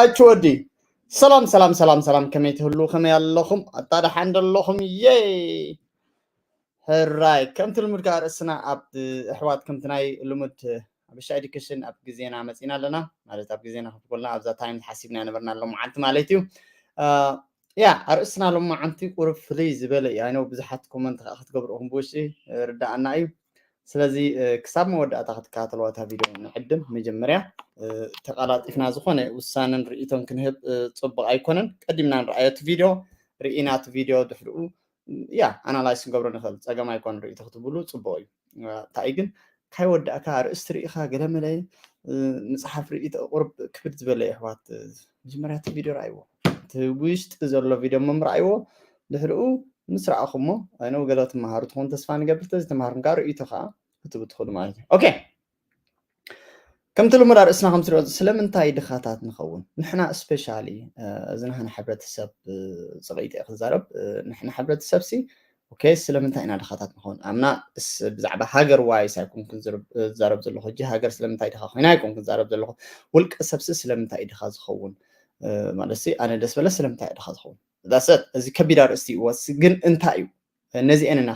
ኣች ወዲ ሰላም ሰላም ሰላም ሰላም፣ ከመይ ትህሉ? ከመይ ኣለኹም? ኣታ ደሓን ዶ ኣለኹም? የይ ሕራይ፣ ከምቲ ልሙድ ከዓ ርእስና ኣብ ኣሕዋት፣ ከምቲ ናይ ልሙድ ኣብ ሻ ኤዱኬሽን ኣብ ግዜና መፂና ኣለና። ማለት ኣብ ግዜና ክትኮልና ኣብዛ ታይም ሓሲብና ነበርና ኣሎ መዓልቲ ማለት እዩ። ያ ኣርእስና ሎማዓንቲ ቁሩብ ፍልይ ዝበለ እዩ። ኣይነው ብዙሓት ኮመንት ከዓ ክትገብሩ ኢኹም ብውሽጢ ርዳኣና እዩ። ስለዚ ክሳብ መወዳእታ ክትከታተልዋ እታ ቪድዮ ንዕድም። መጀመርያ ተቐላጢፍና ዝኾነ ውሳነን ርእይቶን ክንህብ ፅቡቕ ኣይኮነን። ቀዲምና ንረኣዮ እቲ ቪድዮ ርኢና እቲ ቪድዮ ድሕሪኡ ያ ኣናላይስ ክንገብሮ ንኽእል፣ ፀገም ኣይኮን ርእይቶ ክትብሉ ፅቡቕ እዩ። እንታይ ግን ካይወዳእካ ኣርእስቲ ርኢኻ ገለመለ ምፅሓፍ ርእይቶ ቁርብ ክብድ ዝበለ የሕዋት። መጀመርያ እቲ ቪድዮ ረኣይዎ፣ እቲ ውሽጢ ዘሎ ቪድዮ ምም ረኣይዎ፣ ድሕሪኡ ምስ ረኣኹሞ ኣይነው ገለ ትመሃሩ ትኾን ተስፋ ንገብር። ተዝተምሃርኩም ከዓ ርእይቶ ከዓ ክትቡ ትኽእሉ ማለት እዩ። ኦኬ፣ ከምቲ ልሙድ ኣርእስና ከም ትሪኦ ስለምንታይ ድኻታት ንኸውን ንሕና ስፔሻሊ እዚ ናህና ሕብረተሰብ ፅቕይጠ ክዛረብ ንሕና ሕብረተሰብ ሲ ኦኬ ስለምንታይ ኢና ድኻታት ንኸውን ኣምና ብዛዕባ ሃገር ዋይስ ኣይኮን ክዛረብ ዘለኹ እጂ ሃገር ስለምንታይ ድኻ ኮይና ኣይኮን ክዛረብ ዘለኹ ውልቀ ሰብሲ ስለምንታይ ድኻ ዝኸውን ማለት ሲ ኣነ ደስ በለ ስለምንታይ ድኻ ዝኸውን ዳሰት እዚ ከቢድ ኣርእስቲ ይወስ ግን እንታይ እዩ ነዚአን ኢና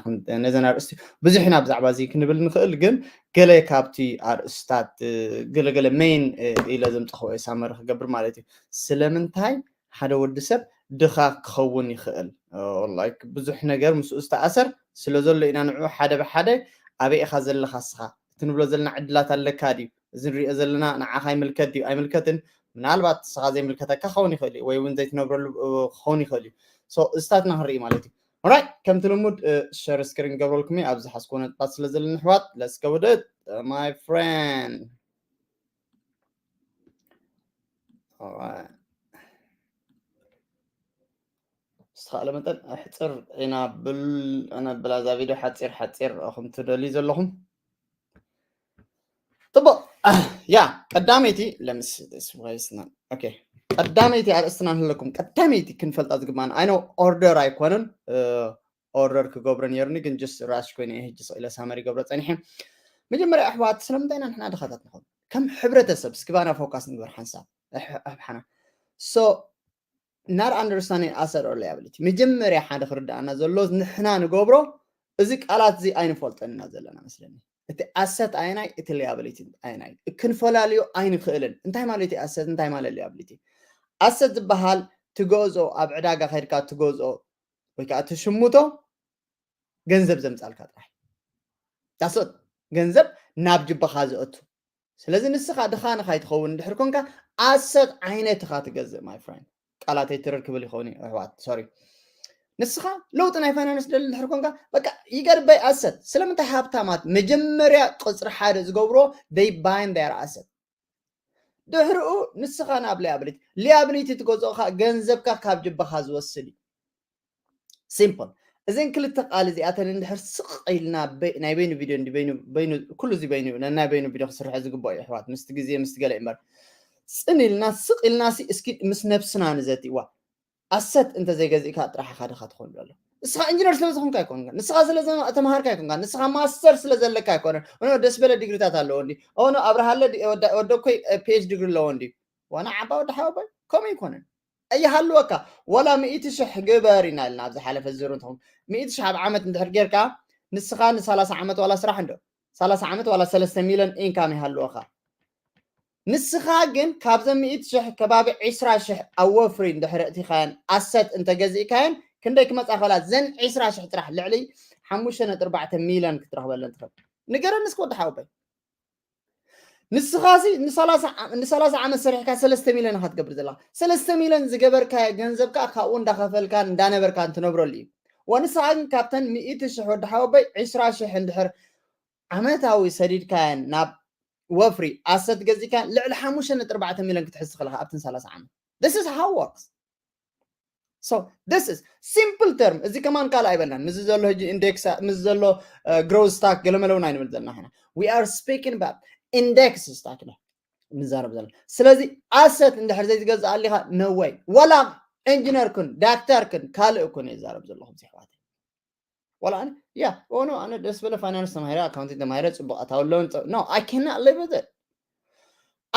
ነዘን ኣርእስቲ ብዙሕ ኢና ብዛዕባ እዚ ክንብል ንኽእል ግን ገለ ካብቲ ኣርእስታት ገለገለ ሜን ኢለ ዘምፀኽዎ ሳመሪ ክገብር ማለት እዩ ስለምንታይ ሓደ ወዲ ሰብ ድኻ ክኸውን ይኽእል ብዙሕ ነገር ምስኡ ዝተኣሰር ስለ ዘሎ ኢና ንዑ ሓደ ብሓደ ኣበይ ኢኻ ዘለኻ ስኻ እቲ ንብሎ ዘለና ዕድላት ኣለካ ድዩ እዚ ንሪኦ ዘለና ንዓኻ ይምልከት ድዩ ኣይምልከትን ምናልባት ስኻ ዘይምልከተካ ክኸውን ይኽእል እዩ ወይ እውን ዘይትነብረሉ ክኸውን ይኽእል እዩ እዚታት ኢና ክንርኢ ማለት እዩ ኦራይት ከምቲ ልሙድ ሸር ስክሪን ገብረልኩም ኣብዚ ሓስኮ ነጥባት ስለ ዘለና ኣሕዋት let's go with it my friend ኦራይት ብዝተኻእለ መጠን ኣሕፅር ኢና ብል ኣነብላ እዛ ቪድዮ ሓፂር ሓፂር ኣኹም ትደልዩ ዘለኹም ፅቡቅ ያ ቀዳመይቲ ለምስ ኦኬ ቀዳመይቲ ኣርእስትና ንህለኩም ቀዳመይቲ ክንፈልጣ ዝግባና ኣይኖ ኦርደር ኣይኮነን ኦርደር ክገብሮ ነይሩኒ ግን ጀስት ራሽ ኮይነ ሕጂ ስኢለ ሳመሪ ገብሮ ፀኒሐ መጀመርያ ኣሕዋት ስለምንታይ ኢና ንሕና ድኻታት ንኸውን ከም ሕብረተሰብ እስኪባና ፎካስ ንግበር ሓንሳብ ኣሕሓና so not understanding asset or liability መጀመርያ ሓደ ክርዳኣና ዘሎ ንሕና ንገብሮ እዚ ቃላት እዚ ኣይንፈልጠን ኢና ዘለና መስለኒ እቲ ኣሰት ኣየናይ እቲ ሊያብሊቲ ኣየናይ ክንፈላልዮ ኣይንኽእልን እንታይ ማለት እዩ ኣሰት እንታይ ማለት ሊያብሊቲ ኣሰት ዝበሃል ትገዝኦ ኣብ ዕዳጋ ከድካ ትገዝኦ ወይ ከዓ ትሽምቶ ገንዘብ ዘምፃልካ ጥራሕ ዳሰት ገንዘብ ናብ ጅባኻ ዘእቱ ስለዚ ንስኻ ድኻ ንኻይትኸውን እንድሕር ኮንካ ኣሰት ዓይነት ኢኻ ትገዝእ my friend ቃላተይ ትርር ክብል ይኸውን እዩ ኣሕዋት sorry ንስኻ ለውጢ ናይ ፋይናንስ ደሊ እንድሕር ኮንካ በቃ ይገርበይ ኣሰት ስለምንታይ ሃብታማት መጀመርያ ቅፅሪ ሓደ ዝገብሮ they buying their asset ድሕርኡ ንስኻ ናብ liability liability ትገዝኦ ከዓ ገንዘብካ ካብ ጅባኻ ዝወስድ እዩ simple እዘን ክልተ ቃል እዚኣተን እንድሕር ስቕ ኢልና ናይ በይኑ ቪድዮ ኩሉ እዚ በይኑ ናይ በይኑ ቪድዮ ክስርሖ ዝግባኦ እዩ ኣሕዋት ምስቲ ግዜ ምስቲ ገለ እምበር ፅን ኢልና ስቕ ኢልና ሲ እስኪ ምስ ነብስና ንዘትዋ ኣሰት እንተዘይገዚእካ ጥራሕ ኢኻ ድኻ ትኾን ዘሎ ንስኻ ኢንጂነር ስለ ዝኾንካ ኣይኮንካ ንስኻ ስለ ተምሃርካ ኣይኮንካ ንስኻ ማስተር ስለ ዘለካ ኣይኮነን ኖ ደስ በለ ዲግሪታት ኣለዎ እንዲ ኖ ኣብርሃለ ወደኮይ ፒኤች ዲግሪ ኣለዎ እንዲ ዋና ዓባ ወዲ ሓወቦይ ከምኡ ኣይኮነን ኣይሃልወካ ዋላ ሚእቲ ሽሕ ግበር ኢና ኢልና ኣብ ዝሓለፈ ዝሩ እንትኸውን ሚእቲ ሽሕ ኣብ ዓመት እንድሕር ጌርካ ንስኻ ንሳላሳ ዓመት ዋላ ስራሕ እንዶ ሳላሳ ዓመት ዋላ ሰለስተ ሚልዮን ኢንካም ይሃልወኻ ንስኻ ግን ካብዘን ሚእቲ ሽሕ ከባቢ ዒስራ ሽሕ ኣብ ወፍሪ እንድሕር እቲኻየን ኣሰት እንተገዚእካየን ክንደይ ክመፃ ከላ ዘን ዒስራ ሽሕ ጥራሕ ልዕሊ ሓሙሽተ ነጥቢ ኣርባዕተ ሚልዮን ክትረኽበለን ትኽእል ንገረኒ እስኪ ወዲ ሓወቦይ ንስኻሲ ንሰላሳ ዓመት ሰሪሕካ ሰለስተ ሚልዮን ኢኻ ትገብር ዘለኻ ሰለስተ ሚልዮን ዝገበርካዮ ገንዘብ ከዓ ካብኡ እንዳኸፈልካን እንዳነበርካን ትነብረሉ እዩ ወንስኻ ግን ካብተን ሚእቲ ሽሕ ወዲ ሓወቦይ ዒስራ ሽሕ እንድሕር ዓመታዊ ሰዲድካየን ናብ ወፍሪ ኣሰት ገዚእካየን ልዕሊ ሓሙሽተ ነጥቢ ኣርባዕተ ሚልዮን ክትሕዝ ትኽእልኻ ኣብትን ሰላሳ ዓመት this is how works so this is simple term እዚ ከማን ካልእ ኣይበልናን ምስ ዘሎ ሕጂ ኢንዴክስ ምስ ዘሎ ግሮዝ ስታክ ገለመለውን ኣይንብል ዘለና ሕና we are speaking about index stock ንዛረብ ዘለና ስለዚ ኣሰት እንድሕር ዘይትገዝእ ኣሊኻ ነወይ ወላ ኢንጂነር ኩን ዳክተር ኩን ካልእ ኩን ይዛረብ ዘለኹም ዝሕዋት ወላ ኣነ ያ ኖ ኣነ ደስ በለ ፋይናንስ ተማሂረ ኣካውንቲንግ ተማሂረ ፅቡቅ ኣታዊ ኣለውን no I cannot live with it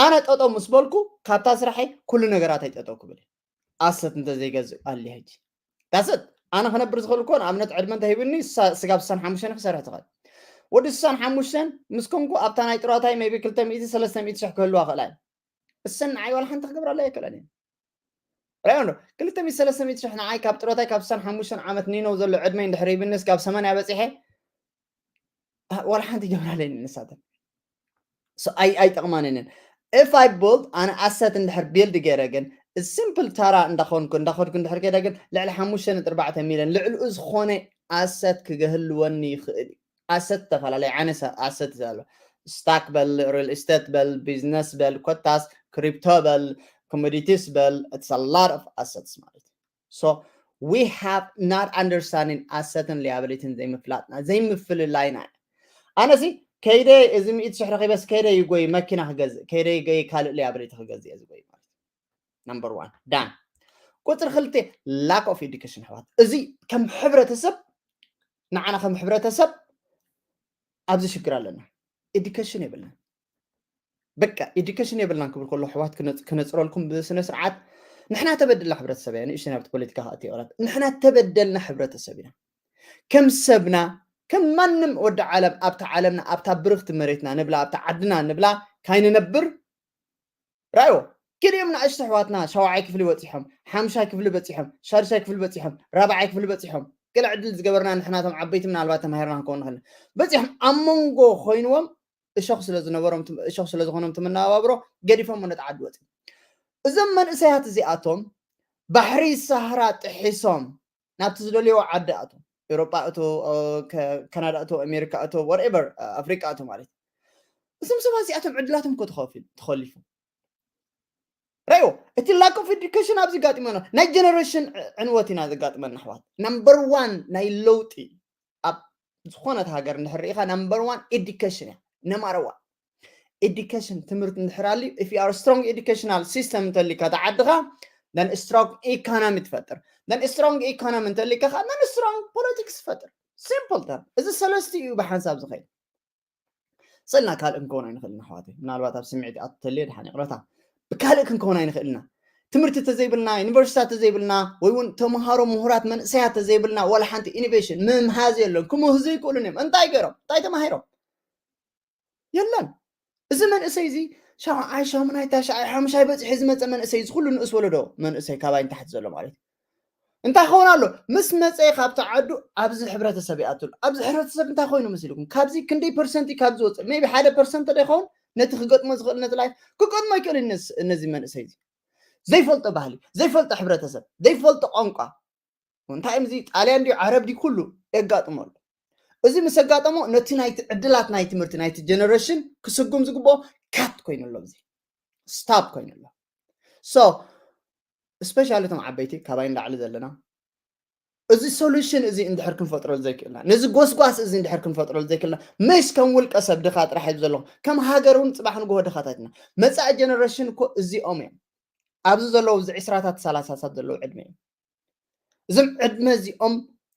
ኣነ ጠጠው ምስ በልኩ ካብታ ስራሐይ ኩሉ ነገራት ኣይጠጠው ክብል። ኣሰት እንተዘይገዝእ ኣሊ ሕጂ ዳሰት ኣነ ክነብር ዝኽእል እኮ ንኣብነት ዕድመ እንተሂቡኒ ስጋብ ስሳን ሓሙሽተን ክሰርሕ ትኽእል። ወዲ ስሳን ሓሙሽተን ምስ ኮንኩ ኣብታ ናይ ጥሮታይ maybe ክልተ ሚእቲ ሰለስተ ሚእቲ ሽሕ ክህልዋ ክእላ እየ። እሰን ንዓይ ዋላ ሓንቲ ክገብራለይ ኣይክእለን እየ። ራዮ ዶ ክልተ ሚእቲ ሰለስተ ሚእቲ ሽሕ ንዓይ ካብ ጥሮታይ ካብ ስሳን ሓሙሽተን ዓመት ኒነው ዘሎ ዕድመይ እንድሕር ሂብኒ ስጋብ ሰማንያ በፂሐ ዋላ ሓንቲ ይገብራለይ ንሳተን ኣይጠቕማንንን። If I build ኣነ ኣሰት እንድሕር build ገይረ ግን simple ታራ እንዳኾንኩ እንዳኾንኩ እንድሕር ከይደ ግን ልዕሊ ሓሙሽተ ነጥቢ ኣርባዕተ ሚልዮን ልዕልኡ ዝኾነ ኣሰት ክገህልወኒ ይኽእል እዩ። ኣሰት ዝተፈላለየ ዓይነት ኣሰት ዘሎ stock በል real estate በል business በል ኮታስ crypto በል commodities በል it's a lot of assets ማለት እዩ። So we have not understanding ኣሰትን liability ን ዘይምፍላጥና ዘይምፍልላይና እዩ። ኣነሲ ከይደ እዚ ሚእቲ ሽሕ ረኺበስ ከይደ ይጎይ መኪና ክገዝእ ከይደ ይገይ ካልእ liability ክገዝእ እየ ዝጎይ ማለት number one done። ቁፅሪ ክልተ lack of education ኣሕዋት፣ እዚ ከም ሕብረተሰብ ንዓና ከም ሕብረተሰብ ኣብዚ ሽግር ኣለና። Education የብልና በቃ education የብልናን ክብል ከሎ ኣሕዋት ክነፅረልኩም ብስነ ስርዓት ንሕና ተበደልና ሕብረተሰብ እያ ንእሽተን ኣብቲ ፖለቲካ ክኣቲ ይቕረት ንሕና ተበደልና ሕብረተሰብ ኢና ከም ሰብና ከም ማንም ወዲ ዓለም ኣብታ ዓለምና ኣብታ ብርኽቲ መሬትና ንብላ ኣብታ ዓድና ንብላ ካይንነብር ራዮ ክልኦም ንእሽተ ኣሕዋትና ሻውዓይ ክፍሊ በፂሖም ሓምሻይ ክፍሊ በፂሖም ሻድሻይ ክፍሊ በፂሖም ራብዓይ ክፍሊ በፂሖም ገለ ዕድል ዝገበርና ንሕናቶም ዓበይቲ ምናልባት ተማሂርና ክንከውን ንኽእል በፂሖም ኣብ መንጎ ኮይንዎም እሾኽ ስለ ዝነበሮም እሾኽ ስለ ዝኾኖም ትምናባብሮ ገዲፎም ነቲ ዓዲ ወፂኦም እዞም መንእሰያት እዚኣቶም ባሕሪ ሳህራ ጥሒሶም ናብቲ ዝደልዮ ዓዲ ኣቶ ኤሮጳ እቶ ካናዳ እቶ ኣሜሪካ እቶ whatever ኣፍሪቃ እቶ ማለት እዞም ሰባት እዚኣቶም ዕድላቶም እኮ ተኸሊፉ ረዮ እቲ lack of education ኣብዚ ጋጢመና ናይ generation ዕንወት ኢና ዘጋጥመና ኣሕዋት number one ናይ ለውጢ ኣብ ዝኾነት ሃገር እንድሕር ርኢኻ number one education እያ no matter what education ትምህርቲ እንድሕር ኣልዩ if you are strong educational system እንተሊካ ተዓድኻ then strong economy ትፈጥር then strong economy እንተሊካ ከዓ then strong politics ትፈጥር simple term እዚ ሰለስቲኡ እዩ ብሓንሳብ ዝኸይድ ስእልና ካልእ ክንከውን ኣይንኽእልን ኣሕዋተይ ምናልባት ኣብ ስምዒት ኣትተልየ ድሓን ይቕረታ ብካልእ ክንከውን ኣይንኽእልና ትምህርቲ ተዘይብልና ዩኒቨርሲታት ተዘይብልና ወይ እውን ተምሃሮ ምሁራት መንእሰያት ተዘይብልና ዋላ ሓንቲ ኢኖቬሽን ምህምሃዝ የለን ክምህዙ ይክእሉን እዮም እንታይ ገይሮም እንታይ ተማሂሮም የለን እዚ መንእሰይ እዚ ሻውዓይ ሻሙናይ ታሽዓይ ሓሙሻይ በፂሑ ዝመፀ መንእሰይ እዚ ኩሉ ንእስ ወለዶ መንእሰይ ካባይ ንታሕቲ ዘሎ ማለት እንታይ ክኸውን ኣሎ ምስ መፀ ካብቲ ዓዱ ኣብዚ ሕብረተሰብ ይኣትሉ ኣብዚ ሕብረተሰብ እንታይ ኮይኑ መሲልኩም ካብዚ ክንደይ ፐርሰንት ካብ ዝወፅእ ቢ ሓደ ፐርሰንት ዶ ይኸውን ነቲ ክገጥሞ ዝኽእል ነቲ ላይ ክገጥሞ ይክእል ነዚ መንእሰይ እዚ ዘይፈልጦ ባህሊ ዘይፈልጦ ሕብረተሰብ ዘይፈልጦ ቋንቋ እንታይ እዮም እዚ ጣልያን ድዩ ዓረብ ድዩ ኩሉ የጋጥሞ ኣሎ እዚ ምስ ኣጋጠሞ ነቲ ናይቲ ዕድላት ናይ ትምህርቲ ናይቲ ጀነሬሽን ክስጉም ዝግብኦ ካት ኮይኑ ኣሎ እዚ ስታፕ ኮይኑ ኣሎ so especially እቶም ዓበይቲ ካባይ ንላዕሊ ዘለና እዚ solution እዚ እንድሕር ክንፈጥረሉ ዘይክእልና ነዚ ጎስጓስ እዚ እንድሕር ክንፈጥረሉ ዘይክእልና ምሽ ከም ውልቀ ሰብ ድኻ ጥራሕ እዩ ዘለኹ ከም ሃገር እውን ፅባሕ ንግሆ ድኻታት ኢና መፃኢ ጀነሬሽን እኮ እዚኦም እዮም ኣብዚ ዘለዉ እዚ ዕስራታት ሰላሳታት ዘለዉ ዕድመ እዮም እዞም ዕድመ እዚኦም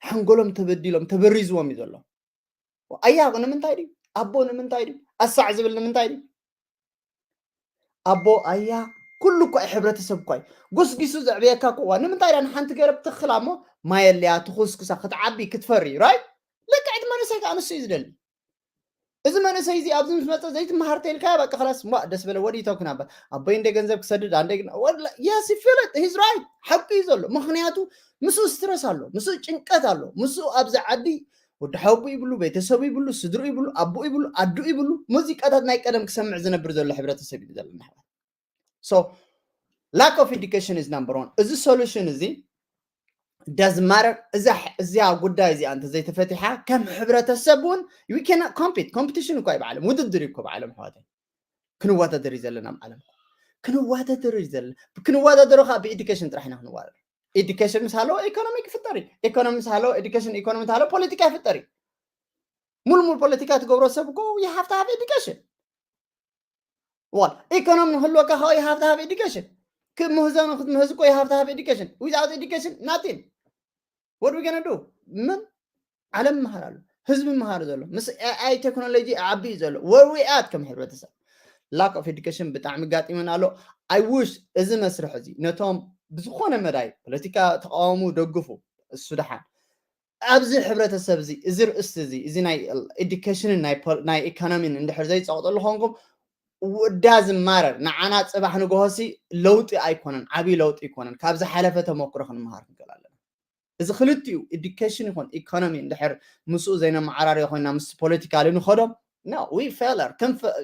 ሓንጎሎም ተበዲሎም ተበሪዝዎም እዩ ዘሎ ኣያ ንምንታይ ድዩ ኣቦ ንምንታይ ድዩ ኣሳዕ ዝብል ንምንታይ ድዩ ኣቦ ኣያ ኩሉ እኳ ሕብረተሰብ እኳ እዩ ጉስጊሱ ዘዕብየካ እኮ እዋ ንምንታይ ዳ ንሓንቲ ገረብ ትኽላ እሞ ማየልያ ትኹስኩሳ ክትዓቢ ክትፈሪ ራይ ልክዕ እቲ መንእሰይ ከዓ ንሱ እዩ ዝደሊ እዚ መንእሰይ እዚ ኣብዚ ምስ መፀ ዘይትመሃር ተልካዮ በቃ ክላስ ዋ ደስ በለ ወዲ ይተኩን ኣባ ኣቦይ እንደ ገንዘብ ክሰድድ ኣንደ yes ይፍለጥ he's right ሓቁ እዩ ዘሎ ምክንያቱ ምስኡ ስትረስ ኣሎ ምስኡ ጭንቀት ኣሎ ምስኡ ኣብዚ ዓዲ ወዲ ሓቡ ይብሉ ቤተሰቡ ይብሉ ስድሩ ይብሉ ኣቦኡ ይብሉ ኣዱ ይብሉ ሙዚቃታት ናይ ቀደም ክሰምዕ ዝነብር ዘሎ ሕብረተሰብ እዩ ዘለና ኣሕዋት so lack of education is number one እዚ solution እዚ doesn't matter እዚኣ ጉዳይ እዚኣ እንተ ዘይተፈቲሓ ከም ሕብረተሰብ እውን we cannot compete competition እኳ እዩ ብዓለም ውድድር እዩ እኮ ብዓለም ኣሕዋተይ ክንወዳደር እዩ ዘለና ኣብ ዓለም ክንወዳደር እዩ ዘለና ክንወዳደሮ ከዓ ብኤዱኬሽን ጥራሕ ኢና ክንወዳደር ኤዱኬሽን ምስ ሃለዎ ኢኮኖሚ ክፍጠር እዩ ኢኮኖሚ ምስ ሃለዎ ኤዱኬሽን ኢኮኖሚ ምስ ሃለዎ ፖለቲካ ይፍጠር እዩ ሙልሙል ፖለቲካ ትገብሮ ሰብ እኮ you have to have education well ኢኮኖሚ ንክህልወካ ከዓ you have to have education ክምህዞ ንክትምህዝ እኮ you have to have education without education nothing what we gonna do ምን ዓለም ምሃር ኣሎ ህዝቢ ምሃር ዘሎ ምስ ኤኣይ ቴክኖሎጂ ዓቢ እዩ ዘሎ where we at ከም ሕብረተሰብ lack of education ብጣዕሚ ጋጢመን ኣሎ። I wish እዚ መስርሕ እዚ ነቶም ብዝኾነ መዳይ ፖለቲካ ተቃወሙ፣ ደግፉ፣ እሱ ደሓን፣ ኣብዚ ሕብረተሰብ እዚ፣ እዚ ርእስቲ እዚ፣ እዚ ናይ ኤዱኬሽንን ናይ ፖል-፣ ናይ ኢኮኖሚን እንድሕር ዘይፀቕጠሉ ኾንኩም፣ ወዳ ዝማረር ንዓና ፅባሕ ንግሆሲ ለውጢ ኣይኮነን፣ ዓብዪ ለውጢ ኣይኮነን። ካብ ዝሓለፈ ተመክሮ ክንመሃር ክንክእል ኣለና። እዚ ክልቲኡ ኤዱኬሽን ይኹን ኢኮኖሚ እንድሕር ምስኡ ዘይነመዓራርዮ ኮይና ምስ ፖለቲካሊ ንኸዶም፣ no, we failure። ከም ፈ-፣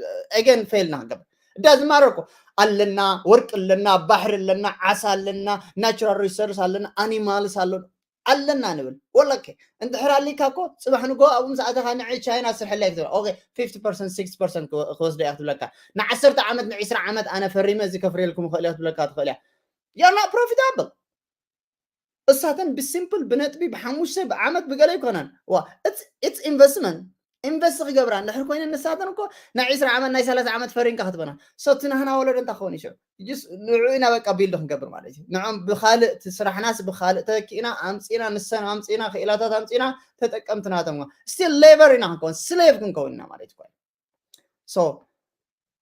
again ፌል ኢና ክንገብር። እዳ ዝማረር እኮ ኣለና፣ ወርቂ ኣለና፣ ባሕሪ ኣለና፣ ዓሳ ኣለና፣ ናቹራል ሪሶርስ ኣለና፣ ኣኒማልስ ኣለና፣ ኣለና ንብል። ወላ ኦኬ፣ እንድሕር ኣሊካ እኮ ጽባሕ ንግሆ ኣብኡ ምስ ኣተኻ ንዒ ቻይና ስርሐለይ ክትብል። ኦኬ፣ ፊፍቲ ፐርሰንት፣ ሲክስቲ ፐርሰንት ክወ-፣ ክወስዶ እያ ክትብለካ። ንዓሰርተ ዓመት፣ ንዒስራ ዓመት ኣነ ፈሪመ እዚ ከፍርየልኩም እኽእል እያ ክትብለካ ትኽእል እያ። You're not profitable። እሳተን ብሲምፕል ብነጥቢ ብሓሙሽተ ብዓመት ብገለ ይኮነን። ዋ፣ it's, it's investment። ኢንቨስት ክገብራ እንድሕር ኮይነን ንሳተን እኮ ናይ ዒስራ ዓመት ናይ ሰላሳ ዓመት ፈሪንካ ክትበና። So እቲ ናህና ወለዶ እንታይ ክኸውን ይሽዑ? ጅስ ንዑ ኢና በቃ ቢልድ ክንገብር ማለት እዩ። ንዖም ብኻልእ እቲ ስራሕናስ ብኻልእ ተኪእና ኣምጺና ንሰን ኣምጺና ክኢላታት ኣምጺና ተጠቀምቲ ናቶም። ስቲል ሌበር ኢና ክንከውን፣ ስሌቭ ክንከውን ኢና ማለት እዩ። So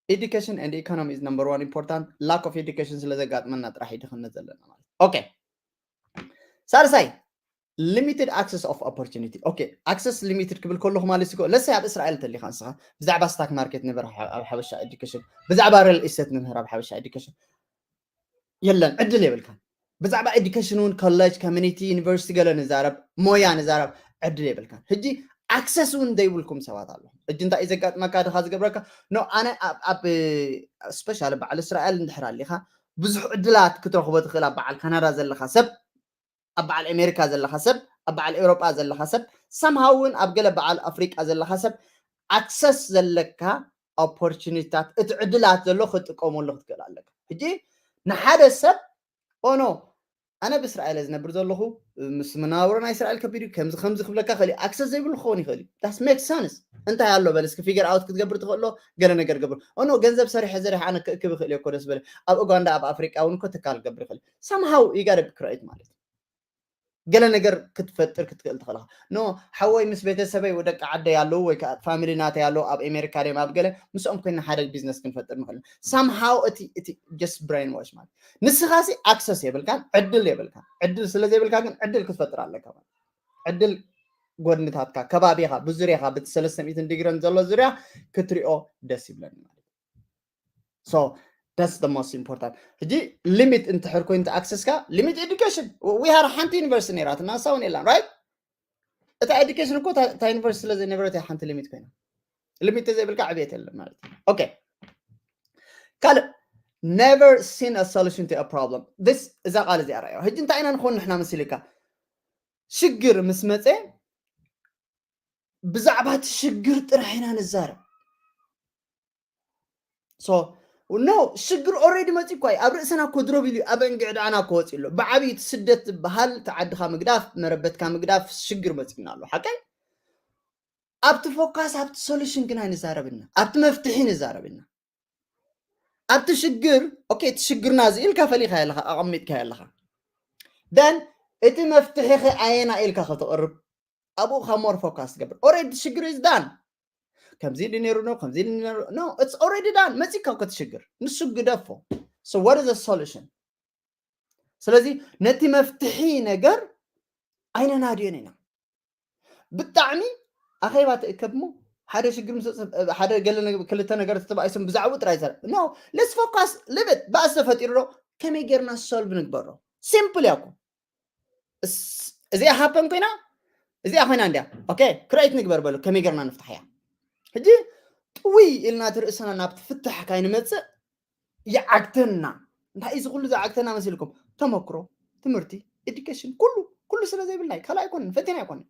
education and economy is number one important። Lack of education ስለ ዘጋጥመና ጥራሕ እዩ ድኽነት ዘለና ማለት። ኦኬ። ሳልሳይ፣ limited access of opportunity። ኦኬ፣ ኣክሰስ ሊሚትድ ክብል ከለኹ ማለት እኮ፣ ለሰይ ኣብ እስራኤል እንተሊኻ ንስኻ ብዛዕባ ስታክ ማርኬት ንበር ኣብ ሓበሻ ኤዱኬሽን፣ ብዛዕባ ሪል ኢስቴት ንምህር ኣብ ሓበሻ ኤዱኬሽን የለን፣ ዕድል የብልካን። ብዛዕባ ኤዱኬሽን እውን ኮሌጅ፣ ኮሚኒቲ፣ ዩኒቨርሲቲ ገለ ንዛረብ፣ ሞያ ንዛረብ፣ ዕድል የብልካን። ሕጂ ኣክሰስ እውን ዘይብልኩም ሰባት ኣለኹም። ሕጂ እንታይ እዩ ዘጋጥመካ? ድኻ ዝገብረካ፣ ኖ፣ ኣነ ኣብ፣ ኣብ ስፔሻሊ በዓል እስራኤል እንድሕር ኣሊኻ ብዙሕ ዕድላት ክትረኽቦ ትኽእል። ኣብ በዓል ካናዳ ዘለኻ ሰብ፣ ኣብ በዓል ኣሜሪካ ዘለኻ ሰብ፣ ኣብ በዓል ኤውሮጳ ዘለኻ ሰብ፣ ሰምሃው እውን ኣብ ገለ በዓል ኣፍሪቃ ዘለኻ ሰብ ኣክሰስ ዘለካ ኦፖርቹኒታት፣ እቲ ዕድላት ዘሎ ክትጥቀመሉ ክትክእል ኣለካ። ሕጂ ንሓደ ሰብ ኦኖ ኣነ ብእስራኤል ዝነብር ዘለኹ፣ ምስ መናብሮ ናይ እስራኤል ከቢድ እዩ፣ ከምዚ ከምዚ ክብለካ ክእል እዩ። ኣክሰስ ዘይብሉ ክኸውን ይኽእል እዩ። That makes sense። እንታይ ኣሎ በል እስኪ ፊገር ኣውት ክትገብር ትኽእሎ ገለ ነገር ገብር። ኦኖ ገንዘብ ሰሪሐ ዘሪሐ ኣነ ክእክብ ይኽእል እየ እኮ ደስ በለ። ኣብ ኡጋንዳ ኣብ ኣፍሪቃ እውን እኮ ትካል ክገብር ይኽእል። Somehow you gotta create ማለት እዩ። ገለ ነገር ክትፈጥር ክትክእል ትኽእል ኢኻ። ኖ ሓወይ ምስ ቤተሰበይ ወይ ደቂ ዓደይ ኣለዉ ወይ ከዓ ፋሚሊ ናተይ ኣለዉ ኣብ ኣሜሪካ ድዮም ኣብ ገለ ምስኦም ኮይና ሓደ ቢዝነስ ክንፈጥር ንኽእል። Somehow እቲ፣ እቲ just ብሬን ዋሽ ማለት ንስኻ ሲ ኣክሰስ የብልካን ዕድል የብልካን። ዕድል ስለ ዘይብልካ ግን ዕድል ክትፈጥር ኣለካ ማለት ዕድል ጎድንታትካ ከባቢኻ ብዙርያኻ ብቲ ሰለስተ ሚእትን ዲግሪን ዘሎ ዙርያ ክትሪኦ ደስ ይብለኒ ማለት እዩ። So that's the most important። ሕጂ ሊሚት እንትሕር ኮይኑ ኣክሰስካ ሊሚት ኤዱኬሽን we had ሓንቲ ዩኒቨርሲቲ ነይራትና ንሳ እውን የላን ራይት። እታ ኤዱኬሽን እኮ እታ ዩኒቨርሲቲ ስለ ዘይነበረት እያ ሓንቲ ሊሚት ኮይና። ሊሚት ተዘይብልካ ዕብየት የለን ማለት እዩ። ኦኬ ካልእ never seen a solution to a problem። This እዛ ቃል እዚኣ ርኣዮ። ሕጂ እንታይ ኢና ንኾን ንሕና መሲልካ ሽግር ምስ መፀ ብዛዕባ እቲ ሽግር ጥራሕ ኢና ንዛረብ። So no ሽግር ኦሬዲ መፂ እኳ እዩ ኣብ ርእስና እኮ ድሮብ ኢሉ ኣብ እንግዕዳዕና እኮ ወፂ ኣሎ። ብዓብዪ እቲ ስደት ዝበሃል እቲ ዓድኻ ምግዳፍ መረበትካ ምግዳፍ ሽግር መፂና ኣሎ ሓቀይ። ኣብቲ ፎካስ ኣብቲ ሶሉሽን ግን ኣይንዛረብና ኣብቲ መፍትሒ ንዛረብና። ኣብቲ ሽግር ኦኬ እቲ ሽግርና እዚ ኢልካ ፈሊኻ ኣለኻ ኣቐሚጥካ ኣለኻ። Then እቲ መፍትሒ ኸ ኣየና ኢልካ ከተቕርብ ኣብኡ ካብ ሞር ፎካስ ትገብር። ኦሬዲ ሽግር is done። ከምዚ ኢሉ ነይሩ ነው ከምዚ ኢሉ ነይሩ ነው it's already done። መፂካ እኮ እቲ ሽግር ንሱ ግደፎ። So what is the solution? ስለዚ ነቲ መፍትሒ ነገር ኣይነናድዮን ኢና። ብጣዕሚ ኣኼባ ትእከብ እሞ ሓደ ሽግር ምስ ሓደ ገለ ክልተ ነገር ተባኢሶም ብዛዕባኡ ጥራይ ዘረ no let's focus ሊቭት ባእስ ተፈጢሩ ዶ ከመይ ጌርና ሶልቭ ንግበሮ። ሲምፕል እያ እኮ። እዚኣ ሃፐን ኮይና እዚኣ ኮይና እንዲያ ኦኬ ክሬት ንግበር በሉ ከመይ ጌርና ንፍታሕ እያ። ሕጂ ጥውይ ኢልና እቲ ርእስና ናብቲ ፍታሕ ካይንመፅእ ይዓግተና። እንታይ እዚ ኩሉ ዝዓግተና መሲልኩም? ተመክሮ፣ ትምህርቲ፣ ኤዱኬሽን ኩሉ ኩሉ ስለ ዘይብልና እዩ። ካልእ ኣይኮነን፣ ፈቲና ኣይኮነን።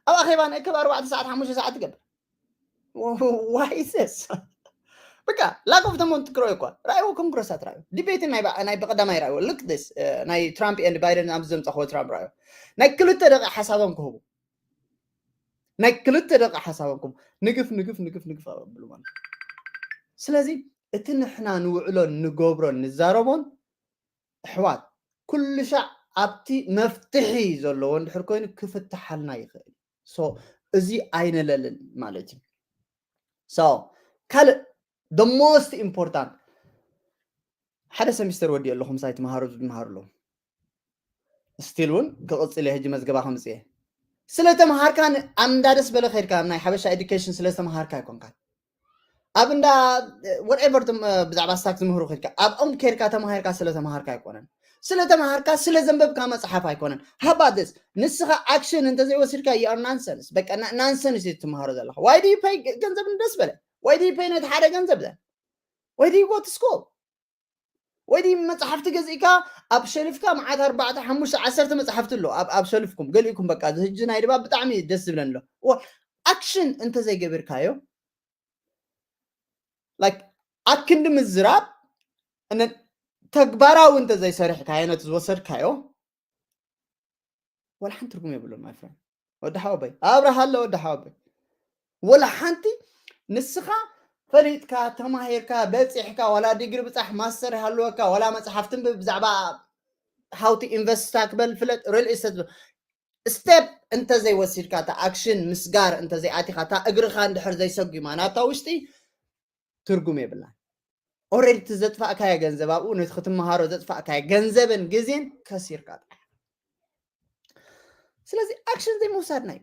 ኣብ ኣኼባ ንእከብ ኣርባዕተ ሰዓት ሓሙሽተ ሰዓት ትገብር። Why is this? በቃ ላክ ኦፍ ተሞን ትክሮ እኳ ራእይዎ ኮንግረሳት ራእዩ ዲቤት ናይ በ- ናይ በቀዳማይ ራእይዎ ልክ ስ ናይ ትራምፕ ኤንድ ባይደን ኣብዚ ዘምፃኽዎ ትራምፕ ራእዩ ናይ ክልተ ደቂቕ ሓሳቦም ክህቡ ናይ ክልተ ደቂቕ ሓሳቦም ክህቡ ንግፍ ንግፍ ንግፍ ንግፍ ኣብሉ ማለት እዩ። ስለዚ እቲ ንሕና ንውዕሎን ንገብሮን ንዛረቦን ኣሕዋት ኩሉ ሻዕ ኣብቲ መፍትሒ ዘለዎ እንድሕር ኮይኑ ክፍትሓልና ይኽእል። So እዚ ኣይነለልን ማለት እዩ። So ካልእ the most important ሓደ semester ወዲኡ ኣለኹ ምሳይ ትምሃሩ ዝምሃሩ ኣለዉ still እውን ክቕፅል እየ ሕጂ መዝገባ ከምፅእ እየ ስለ ተምሃርካ ኣንዳ ደስ በለ ከድካ ናይ ሓበሻ education ስለ ዝተምሃርካ ኣይኮንካን ኣብ እንዳ whatever ብዛዕባ stock ዝምህሩ ከድካ ኣብኦም ከድካ ተምሃርካ ስለ ተምሃርካ ኣይኮነን ስለ ተምሃርካ ስለ ዘንበብካ መፅሓፍ ኣይኮነን how about this ንስኻ action እንተዘይወሲድካ you are nonsense በቃ nonsense እዩ ትምሃሮ ዘለኻ why do you pay ገንዘብ ደስ በለ why do you pay ነቲ ሓደ ገንዘብ why do you go to school ወይ ድዩ መፅሓፍቲ ገዚእካ ኣብ ሸልፍካ መዓት ኣርባዕተ ሓሙሽተ ዓሰርተ መፅሓፍቲ ኣሎ ኣብ ኣብ ሸልፍኩም ገሊእኩም በቃ እዚ ህጂ ናይ ድባብ ብጣዕሚ ደስ ዝብለን ኣሎ ኣክሽን እንተዘይገቢርካዮ like ኣክንዲ ምዝራብ እነ ተግባራዊ እንተዘይሰሪሕካዮ ነቲ ዝወሰድካዮ ወላ ሓንቲ ትርጉም የብሉን my friend ወዲ ሓወበይ ኣብርሃ ኣሎ ወዲ ሓወበይ ወላ ሓንቲ ንስኻ ፈሊጥካ ተማሂርካ በፂሕካ ዋላ ዲግሪ ብፃሕ ማስተር ይሃልወካ ዋላ መፅሓፍ ትንብብ ብዛዕባ how to invest ክበል ፍለጥ real estate step እንተዘይወሲድካ እታ ኣክሽን ምስጋር እንተዘይኣቲኻ እታ እግርኻ እንድሕር ዘይሰጉማ ናታ ውሽጢ ትርጉም የብላን already እቲ ዘጥፋእካዮ ገንዘብ ኣብኡ ነቲ ክትመሃሮ ዘጥፋእካዮ ገንዘብን ግዜን ከሲርካ ጥራሕ ስለዚ ኣክሽን ዘይምውሳድና እዩ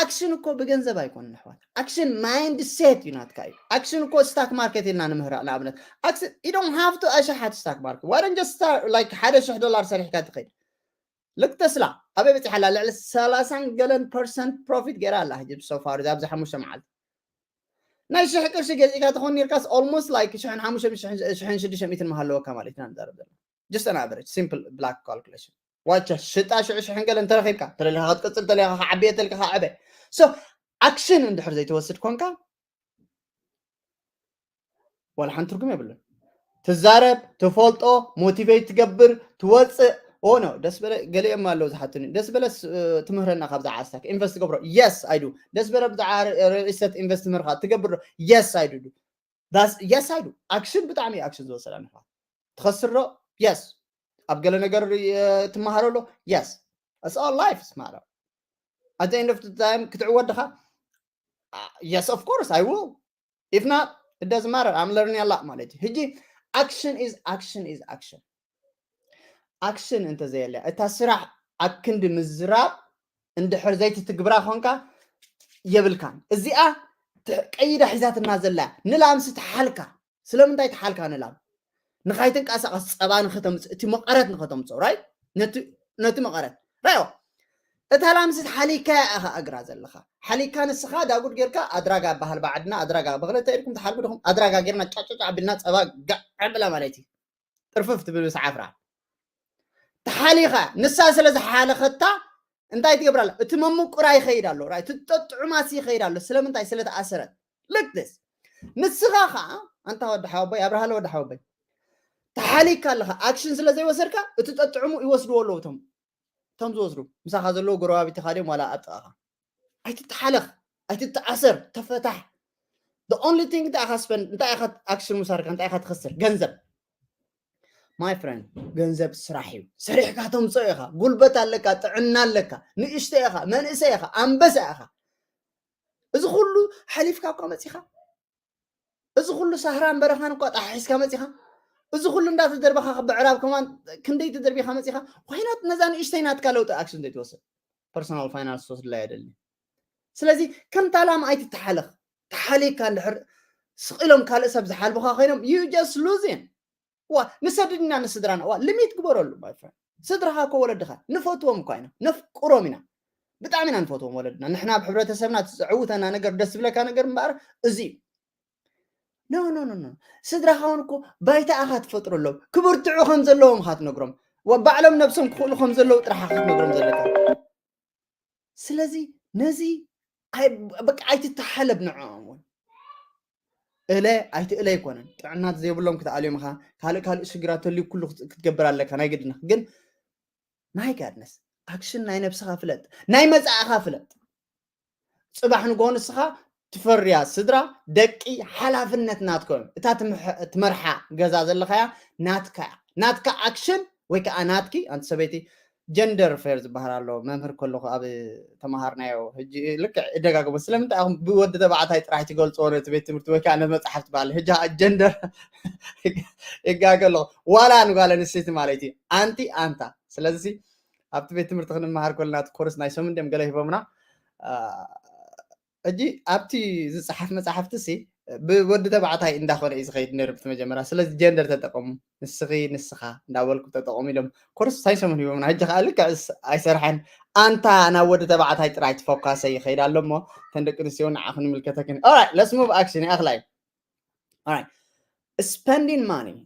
ኣክሽን እኮ ብገንዘብ ኣይኮን ንሕዋት ኣክሽን ማይንድ ሴት እዩ ናትካ እዩ ኣክሽን እኮ ስታክ ማርኬት ኢልና ንምህራ ንኣብነት ኣክሽን you don't have to ኣሽሓት ስታክ ማርኬት why don't just start like ሓደ ሽሕ ዶላር ሰሪሕካ ትኸይድ ልክ ተስላ ኣበይ በፂሓላ ልዕሊ ሰላሳን ገለን ፐርሰንት ፕሮፊት ገይራ ኣላ ሕጂ so far ኣብዚ ሓሙሽተ መዓልቲ ናይ ሽሕ ቅርሺ ገዚእካ ትኾን ኔርካስ almost like ሽሕን ሓሙሽተ ሽሕን ሽዱሽተ ሚእትን መሃለወካ ማለት ኢና ንዛረብ ዘለና just an average simple black calculation ዋቸ ሽጣ ሽዑ ሽሕን ገለ እንተረኺብካ ተለካ ክትቅፅል ተለካ ክዓብየ ተልካ ክዓበ so ኣክሽን እንድሕር ዘይትወስድ ኮንካ ዋላ ሓንቲ ትርጉም የብሉን ትዛረብ ትፈልጦ ሞቲቬት ትገብር ትወፅእ ኦኖ ደስ በለ ገሊኦም ኣለዉ ዝሓትኒ ደስ በለ ትምህረና ካብዛ ዓስታ ኢንቨስት ትገብሮ yes I do ደስ በለ ብዛዕባ ሪል ኢስተት ኢንቨስት ትምህርካ ትገብር yes I do yes I do ኣክሽን ብጣዕሚ ኣክሽን ዝወሰዳ ንፋ ትኸስር ዶ yes ኣብ ገለ ነገር ትመሃሮ ዶ yes it's all life ማለት at the end of the time ክትዕወት ድኻ yes of course I will if not it doesn't matter I'm learning a lot ማለት እዩ ሕጂ action is action is action action እንተዘየለ እታ ስራሕ ኣብ ክንዲ ምዝራብ እንድሕር ዘይትትግብራ ኮንካ የብልካን እዚኣ ቀይዳ ሒዛትና ዘላ ንላምሲ ተሓልካ ስለምንታይ ተሓልካ ንላም ንኻይትንቀሳቐስ ፀባ ንኸተምፅእ እቲ መቐረት ንኸተምፅኦ ራይ ነቲ መቐረት ራዮ እታ ላምሲ ሓሊካ ኢኻ እግራ ዘለኻ ሓሊካ ንስኻ ዳጉድ ጌርካ ኣድራጋ በሃል ባዓድና ኣድራጋ ብክልተ ኢድኩም ተሓልጉ ድኹም ኣድራጋ ጌርና ጫጫጫ ኣቢልና ፀባ ጋዕ ብላ ማለት እዩ ጥርፍፍ ትብል ምስ ዓፍራ ተሓሊኻ ንሳ ስለ ዝሓለኸታ እንታይ ትገብር ኣላ እቲ መምቁራ ይኸይድ ኣሎ ራይ ትጠጥዑማሲ ይኸይድ ኣሎ ስለምንታይ ስለ ተኣሰረት ልክትስ ንስኻ ከዓ ኣንታ ወዲ ሓወቦይ ኣብርሃለ ወዲ ሓወቦይ ተሓሊካ ኣለኻ ኣክሽን ስለ ዘይወሰድካ እቲ ጠጥዕሙ ይወስድዎ ኣለዉ እቶም እቶም ዝወስዱ ምሳኻ ዘለዉ ጎረባቢትኻ ድዮም ዋላ ኣብ ጥቓኻ ኣይትተሓለኽ ኣይትተኣሰር ተፈታሕ the only thing እንታይ ኢኻ ስፐንድ እንታይ ኢኻ ኣክሽን ምሳርካ እንታይ ኢኻ ትኸስር ገንዘብ my friend ገንዘብ ስራሕ እዩ ሰሪሕካ ተምፅኦ ኢኻ ጉልበት ኣለካ ጥዕና ኣለካ ንእሽተ ኢኻ መንእሰ ኢኻ ኣንበሳ ኢኻ እዚ ኩሉ ሓሊፍካ እኳ መፂኻ እዚ ኩሉ ሳህራን በረኻን እኳ ጣሒስካ መፂኻ እዚ ኩሉ እንዳተደርበኻ ብዕራብ ከማን ክንደይ ተደርቢኻ መፂኻ ዋይናት ነዛ ንእሽተይ ናትካ ለውጢ ኣክሽን ዘይትወስድ personal finance ትወስድላ የደሊ ስለዚ ከምታ ላም ኣይትተሓለኽ ተሓሊካ እንድሕር ስቕ ኢሎም ካልእ ሰብ ዝሓልፉኻ ኮይኖም you just losing ዋ ንሰድድና ንስድራና ዋ limit ግበረሉ my friend ስድራኻ እኮ ወለድኻ ንፈትዎም እኳ ኢና ነፍቅሮም ኢና ብጣዕሚ ኢና ንፈትዎም ወለድና ንሕና ኣብ ሕብረተሰብና ትዕውተና ነገር ደስ ዝብለካ ነገር እምበኣር እዚ እዩ no no no no ስድራኻ እውን እኮ ባይታ ኢኻ ትፈጥረሎም ክብርትዑ ከም ዘለዎም ኢኻ ትነግሮም ባዕሎም ነብሶም ክኽእሉ ከም ዘለዉ ጥራሕ ክትነግሮም ዘለካ ስለዚ ነዚ በቃ ኣይትተሓለብ ንዕኦም እውን እለ ኣይትእለ ኣይኮነን ጥዕና ዘይብሎም ክትኣልዮም ኢኻ ካልእ ካልእ ሽግራት ተልዩ ኩሉ ክትገብር ኣለካ ናይ ግድንኻ ግን ናይ ጋድነስ ኣክሽን ናይ ነብስኻ ፍለጥ ናይ መፃእኻ ፍለጥ ፅባሕ ንጎ ንስኻ ትፈርያ ስድራ ደቂ ሓላፍነት ናትኮ እዮም እታ ትመርሓ ገዛ ዘለኻያ ናትካ ናትካ ኣክሽን ወይ ከዓ ናትኪ ኣንቲ ሰበይቲ ጀንደር ፌር ዝበሃል ኣሎ። መምህር ከለኹ ኣብ ተምሃርናዮ፣ ሕጂ ልክዕ እደጋግሞ፣ ስለምንታይ ኢኹም ብወዲ ተባዕታይ ጥራሕ ትገልጽዎ ነቲ ቤት ትምህርቲ ወይ ከዓ ነቲ መጽሓፍ ትበሃል? ሕጂ ጀንደር ይጋገ ኣለኹ። ዋላ ንጓል ኣንስተይቲ ማለት እዩ፣ ኣንቲ ኣንታ። ስለዚ ኣብቲ ቤት ትምህርቲ ክንመሃር ከለና እቲ ኮርስ ናይ ሰሙን ድዮም ገለ ሂቦምና። ሕጂ ኣብቲ ዝፀሓፍ መፅሓፍቲ ሲ ብወዲ ተባዕታይ እንዳኾነ እዩ ዝኸይድ ነይሩ ብቲ መጀመርያ። ስለዚ ጀንደር ተጠቀሙ፣ ንስኺ፣ ንስኻ እንዳበልኩ ተጠቀሙ ኢሎም ኮርስ ሳይንሶም ሂቦምና። ሕጂ ከዓ ልክዕ ስ-፣ ኣይሰርሐን። ኣንታ ናብ ወዲ ተባዕታይ ጥራይ ትፎካሰ ይኸይድ ኣሎ እሞ፣ ተን ደቂ ኣንስትዮ ንዓኽን ይምልከተክን። Alright, let's move action። ይኣኽላይ። Alright. Spending money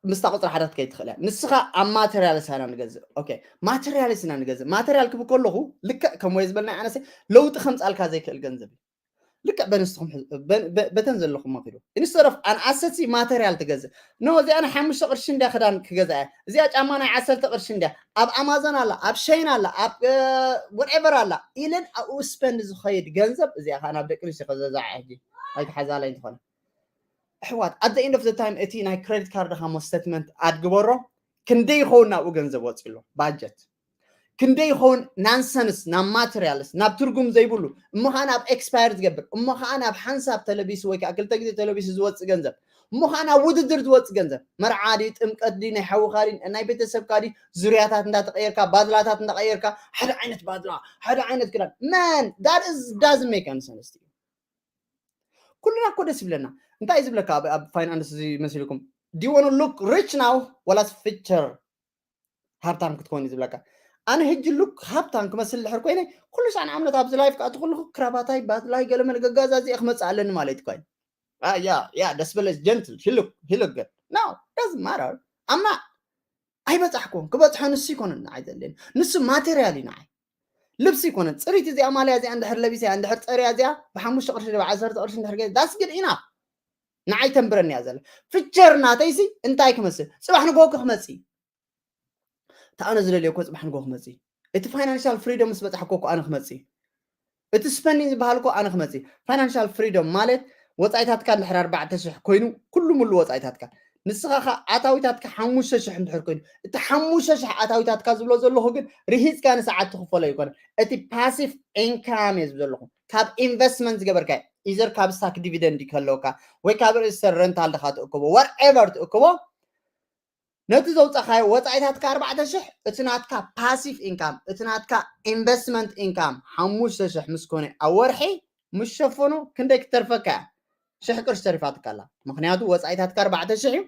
ምስታ ቁፅሪ ሓዳት ከይትኽእል እያ። ንስኻ ኣብ ማቴሪያልስ ኢና ንገዝእ። ኦኬ፣ ማቴሪያልስ ኢና ንገዝእ። ማቴሪያል ክብል ከለኹ ልክዕ ከም ወይ ዝበልና ኣነሰ ለውጢ ከምፃልካ ዘይክእል ገንዘብ እዩ። ልክዕ በንስትኹም ሕዝ-፣ በ-፣ በ-፣ በተን ዘለኹም መኺዱ ኢንስተድ ኦፍ ኣን ኣሰት ሲ ማቴሪያል ትገዝእ። ኖ፣ እዚኣ ናይ ሓሙሽተ ቅርሺ እንዲያ ክዳን ክገዛ እያ፣ እዚኣ ጫማ ናይ ዓሰርተ ቅርሺ እንዲያ፣ ኣብ ኣማዞን ኣላ፣ ኣብ ሸይን ኣላ፣ ኣብ ወትኤቨር ኣላ ኢለን ኣብኡ ስፐንድ ዝኸይድ ገንዘብ እዚኣ ከዓ ናብ ደቂ ኣንስትዮ ከዘዛዓ ሕጂ ኣይተሓዛላይ እንትኾነ ኣሕዋት፣ at the end of the time እቲ ናይ ክሬዲት ካርድኻ ሞ ስቴትመንት ኣድግበሮ። ክንደይ ይኸውን ናብኡ ገንዘብ ወፂ ኣሎ ባጀት? ክንደይ ይኸውን ናንሰንስ ናብ ማቴሪያልስ ናብ ትርጉም ዘይብሉ እሞ ከዓ ናብ ኤክስፓየር ዝገብር እሞ ከዓ ናብ ሓንሳብ ተለቢሱ ወይ ከዓ ክልተ ግዜ ተለቢሱ ዝወፅእ ገንዘብ እሞ ከዓ ናብ ውድድር ዝወፅእ ገንዘብ፣ መርዓ ድዩ፣ ጥምቀት ድዩ፣ ናይ ሓውኻ ድዩ፣ ናይ ቤተሰብካ ድዩ፣ ዙርያታት እንዳተቀየርካ፣ ባድላታት እንዳቀየርካ፣ ሓደ ዓይነት ባድላ፣ ሓደ ዓይነት ክዳን፣ ማን that is doesn't make any sense to you። ኩልና እኮ ደስ ይብለና። እንታይ እዩ ዝብለካ ኣብ፣ ኣብ ፋይናንስ እዚ መሲልኩም? Do you want to look rich now ወላስ ፊቸር ሃብታም ክትኮን እዩ ዝብለካ? ኣነ ሕጂ ሉክ ሃብታም ክመስል ድሕር ኮይነ ኩሉ ሳዕ ንኣብነት ኣብዚ ላይፍ ከኣቱ ከለኹ ክራባታይ ባትላይ ገለ መለ ገጋዛ እዚኣ ክመፅእ ኣለኒ ማለት እዩ። ያ ያ ደስ በለስ ጀንትል ሂሉክ ሂሉክ ግን no doesn't matter። ኣምና ኣይበፃሕኩን፣ ክበፅሖ ንሱ ይኮነን ንዓይ ዘድልየኒ፣ ንሱ ማቴሪያል እዩ ንዓይ። ልብሲ ይኮነን፣ ፅሪት እዚኣ ማልያ እዚኣ እንድሕር ለቢሰያ እንድሕር ፀርያ እዚኣ ብሓሙሽተ ቅርሺ ዶ ብዓሰርተ ቅርሺ እንድሕር ገ that's good enough። ንዓይ ተንብረኒ እያ ዘላ። ፍቸር ናተይሲ እንታይ ክመስል? ፅባሕ ንግሆ ክመፅእ እዩ። እታ ኣነ ዝደልዮ እኮ ፅባሕ ንግሆ ክመፅእ እዩ። እቲ ፋይናንሻል ፍሪደም ምስ በፃሕኮ እኮ ኣነ ክመፅእ እዩ። እቲ ስፐንዲንግ ዝበሃል እኮ ኣነ ክመፅእ እዩ። ፋይናንሻል ፍሪደም ማለት ወፃኢታትካ እንድሕር ኣርባዕተ ሽሕ ኮይኑ ኩሉ ሙሉ ወፃኢታትካ፣ ንስኻ ኸ ኣታዊታትካ ሓሙሽተ ሽሕ እንድሕር ኮይኑ፣ እቲ ሓሙሽተ ሽሕ ኣታዊታትካ ዝብሎ ዘለኹ ግን ርሂፅካ ንሰዓት ትኽፈሎ ኣይኮነን። እቲ ፓሲቭ ኢንካም እየ ዝብል ዘለኹ። ካብ ኢንቨስትመንት ዝገበርካ ኢዘር ካብ ስታክ ዲቪደንድ ከለውካ ወይ ካብ ርእሰ ረንታል ድኻ ትእክቦ፣ ዋትኤቨር ትእክቦ፣ ነቲ ዘውፃኻዮ ወፃኢታትካ ኣርባዕተ ሽሕ፣ እቲ ናትካ ፓሲቭ ኢንካም፣ እቲ ናትካ ኢንቨስትመንት ኢንካም ሓሙሽተ ሽሕ ምስ ኮነ ኣብ ወርሒ ምስ ሸፈኖ ክንደይ ክትተርፈካ እያ? ሽሕ ቅርሺ ተሪፋትካ ኣላ። ምኽንያቱ ወፃኢታትካ ኣርባዕተ ሽሕ እዩ፣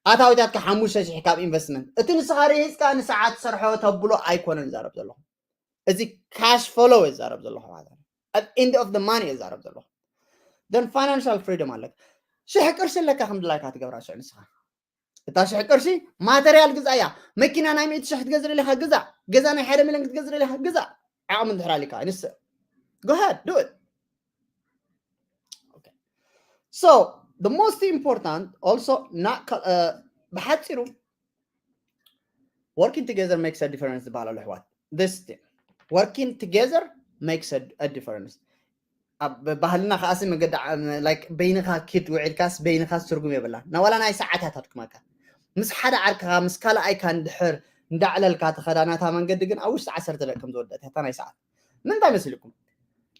ኣታዊታትካ ሓሙሽተ ሽሕ ካብ ኢንቨስትመንት። እቲ ንስኻ ርሂፅካ ንሰዓት ትሰርሖ ተብሎ ኣይኮነን ዝዛረብ ዘለኹ። እዚ ካሽ ፍሎ እየ ዝዛረብ ዘለኹ ማለት እዩ። ኣብ ኤንድ ኦፍ ማኒ እየ ዝዛረብ ዘለኹ። ደን ፋይናንሻል ፍሪደም ኣለካ። ሽሕ ቅርሺ ኣለካ ከም ድላይካ ትገብራ ሽዕ ንስኻ። እታ ሽሕ ቅርሺ ማተርያል ግዛእ እያ። መኪና ናይ ሚእቲ ሽሕ ክትገዝእ ደሊኻ ግዛእ። ገዛ ናይ ሓደ ሚልዮን ክትገዝእ ደሊኻ ግዛእ። ዓቕሚ እንድሕር ኣሊካ ንስ go ahead do it. Okay. So the most important also not ብሓፂሩ working together makes a difference ዝበሃል ኣሎ ኣሕዋት። This thing working together makes a, a difference። ኣብ ባህልና ከኣሲ መገዲ ዓ-፣ like በይንኻ ኪድ ውዒልካስ በይንኻስ ትርጉም የብላን። ናዋላ ናይ ሰዓታት ኣድክመካ ምስ ሓደ ዓርክኻ ምስ ካልኣይካ እንድሕር እንዳዕለልካ ትኸዳ ናታ መንገዲ ግን ኣብ ውሽጢ ዓሰርተ ደቂቕ ከም ዝወደት እታ ናይ ሰዓት። ምንታይ መሲልኩም?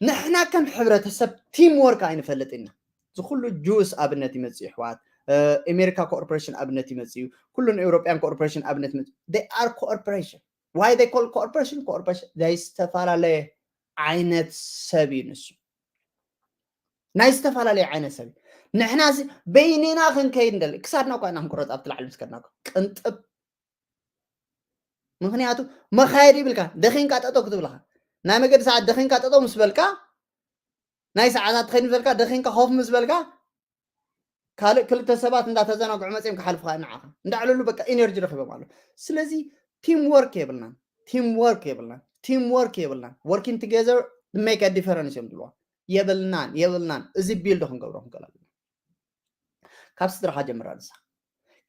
ንሕና ከም ሕብረተሰብ ቲም ወርክ ኣይንፈልጥ ኢና። እዚ ኩሉ ጁስ ኣብነት ይመጽእ ኣሕዋት፣ ኣሜሪካ ኮርፖሬሽን ኣብነት ይመጽእ እዩ፣ ኩሉን ኤውሮፕያን ኮርፖሬሽን ኣብነት ይመጽእ። They are corporation. Why they call corporation? ኮርፖሬሽን ናይ ዝተፈላለየ ዓይነት ሰብ እዩ ንሱ። ናይ ዝተፈላለየ ዓይነት ሰብ እዩ። ንሕና እዚ በይንና ክንከይድ እንደሊ ክሳድና እኳ ኢና ክንቁረፅ ኣብቲ ላዕሊ ምስ ከድና እኮ ቅንጥብ። ምኽንያቱ መኻየዲ ይብልካ፣ ደኺንካ ጠጠው ክትብልኻ። ናይ መገዲ ሰዓት ደኺንካ ጠጠው ምስ በልካ፣ ናይ ሰዓታት ትኸይድ ምስ በልካ፣ ደኺንካ ኮፍ ምስ በልካ፣ ካልእ ክልተ ሰባት እንዳተዘናግዑ መፅዮም ክሓልፉኻ ንዓኻ። እንዳዕለሉ በቃ ኢነርጂ ረኺቦም ኣለዉ። ስለዚ ቲም ወርክ የብልናን፣ ቲም ወርክ የብልናን፣ ቲም ወርክ የብልናን። Working together make a difference እዮም ዝብልዋ። የብልናን፣ የብልናን። እዚ ቢልድ ክንገብሮ ክንክእል ኣለና። ካብ ስድራኻ ጀምራ ንስኻ።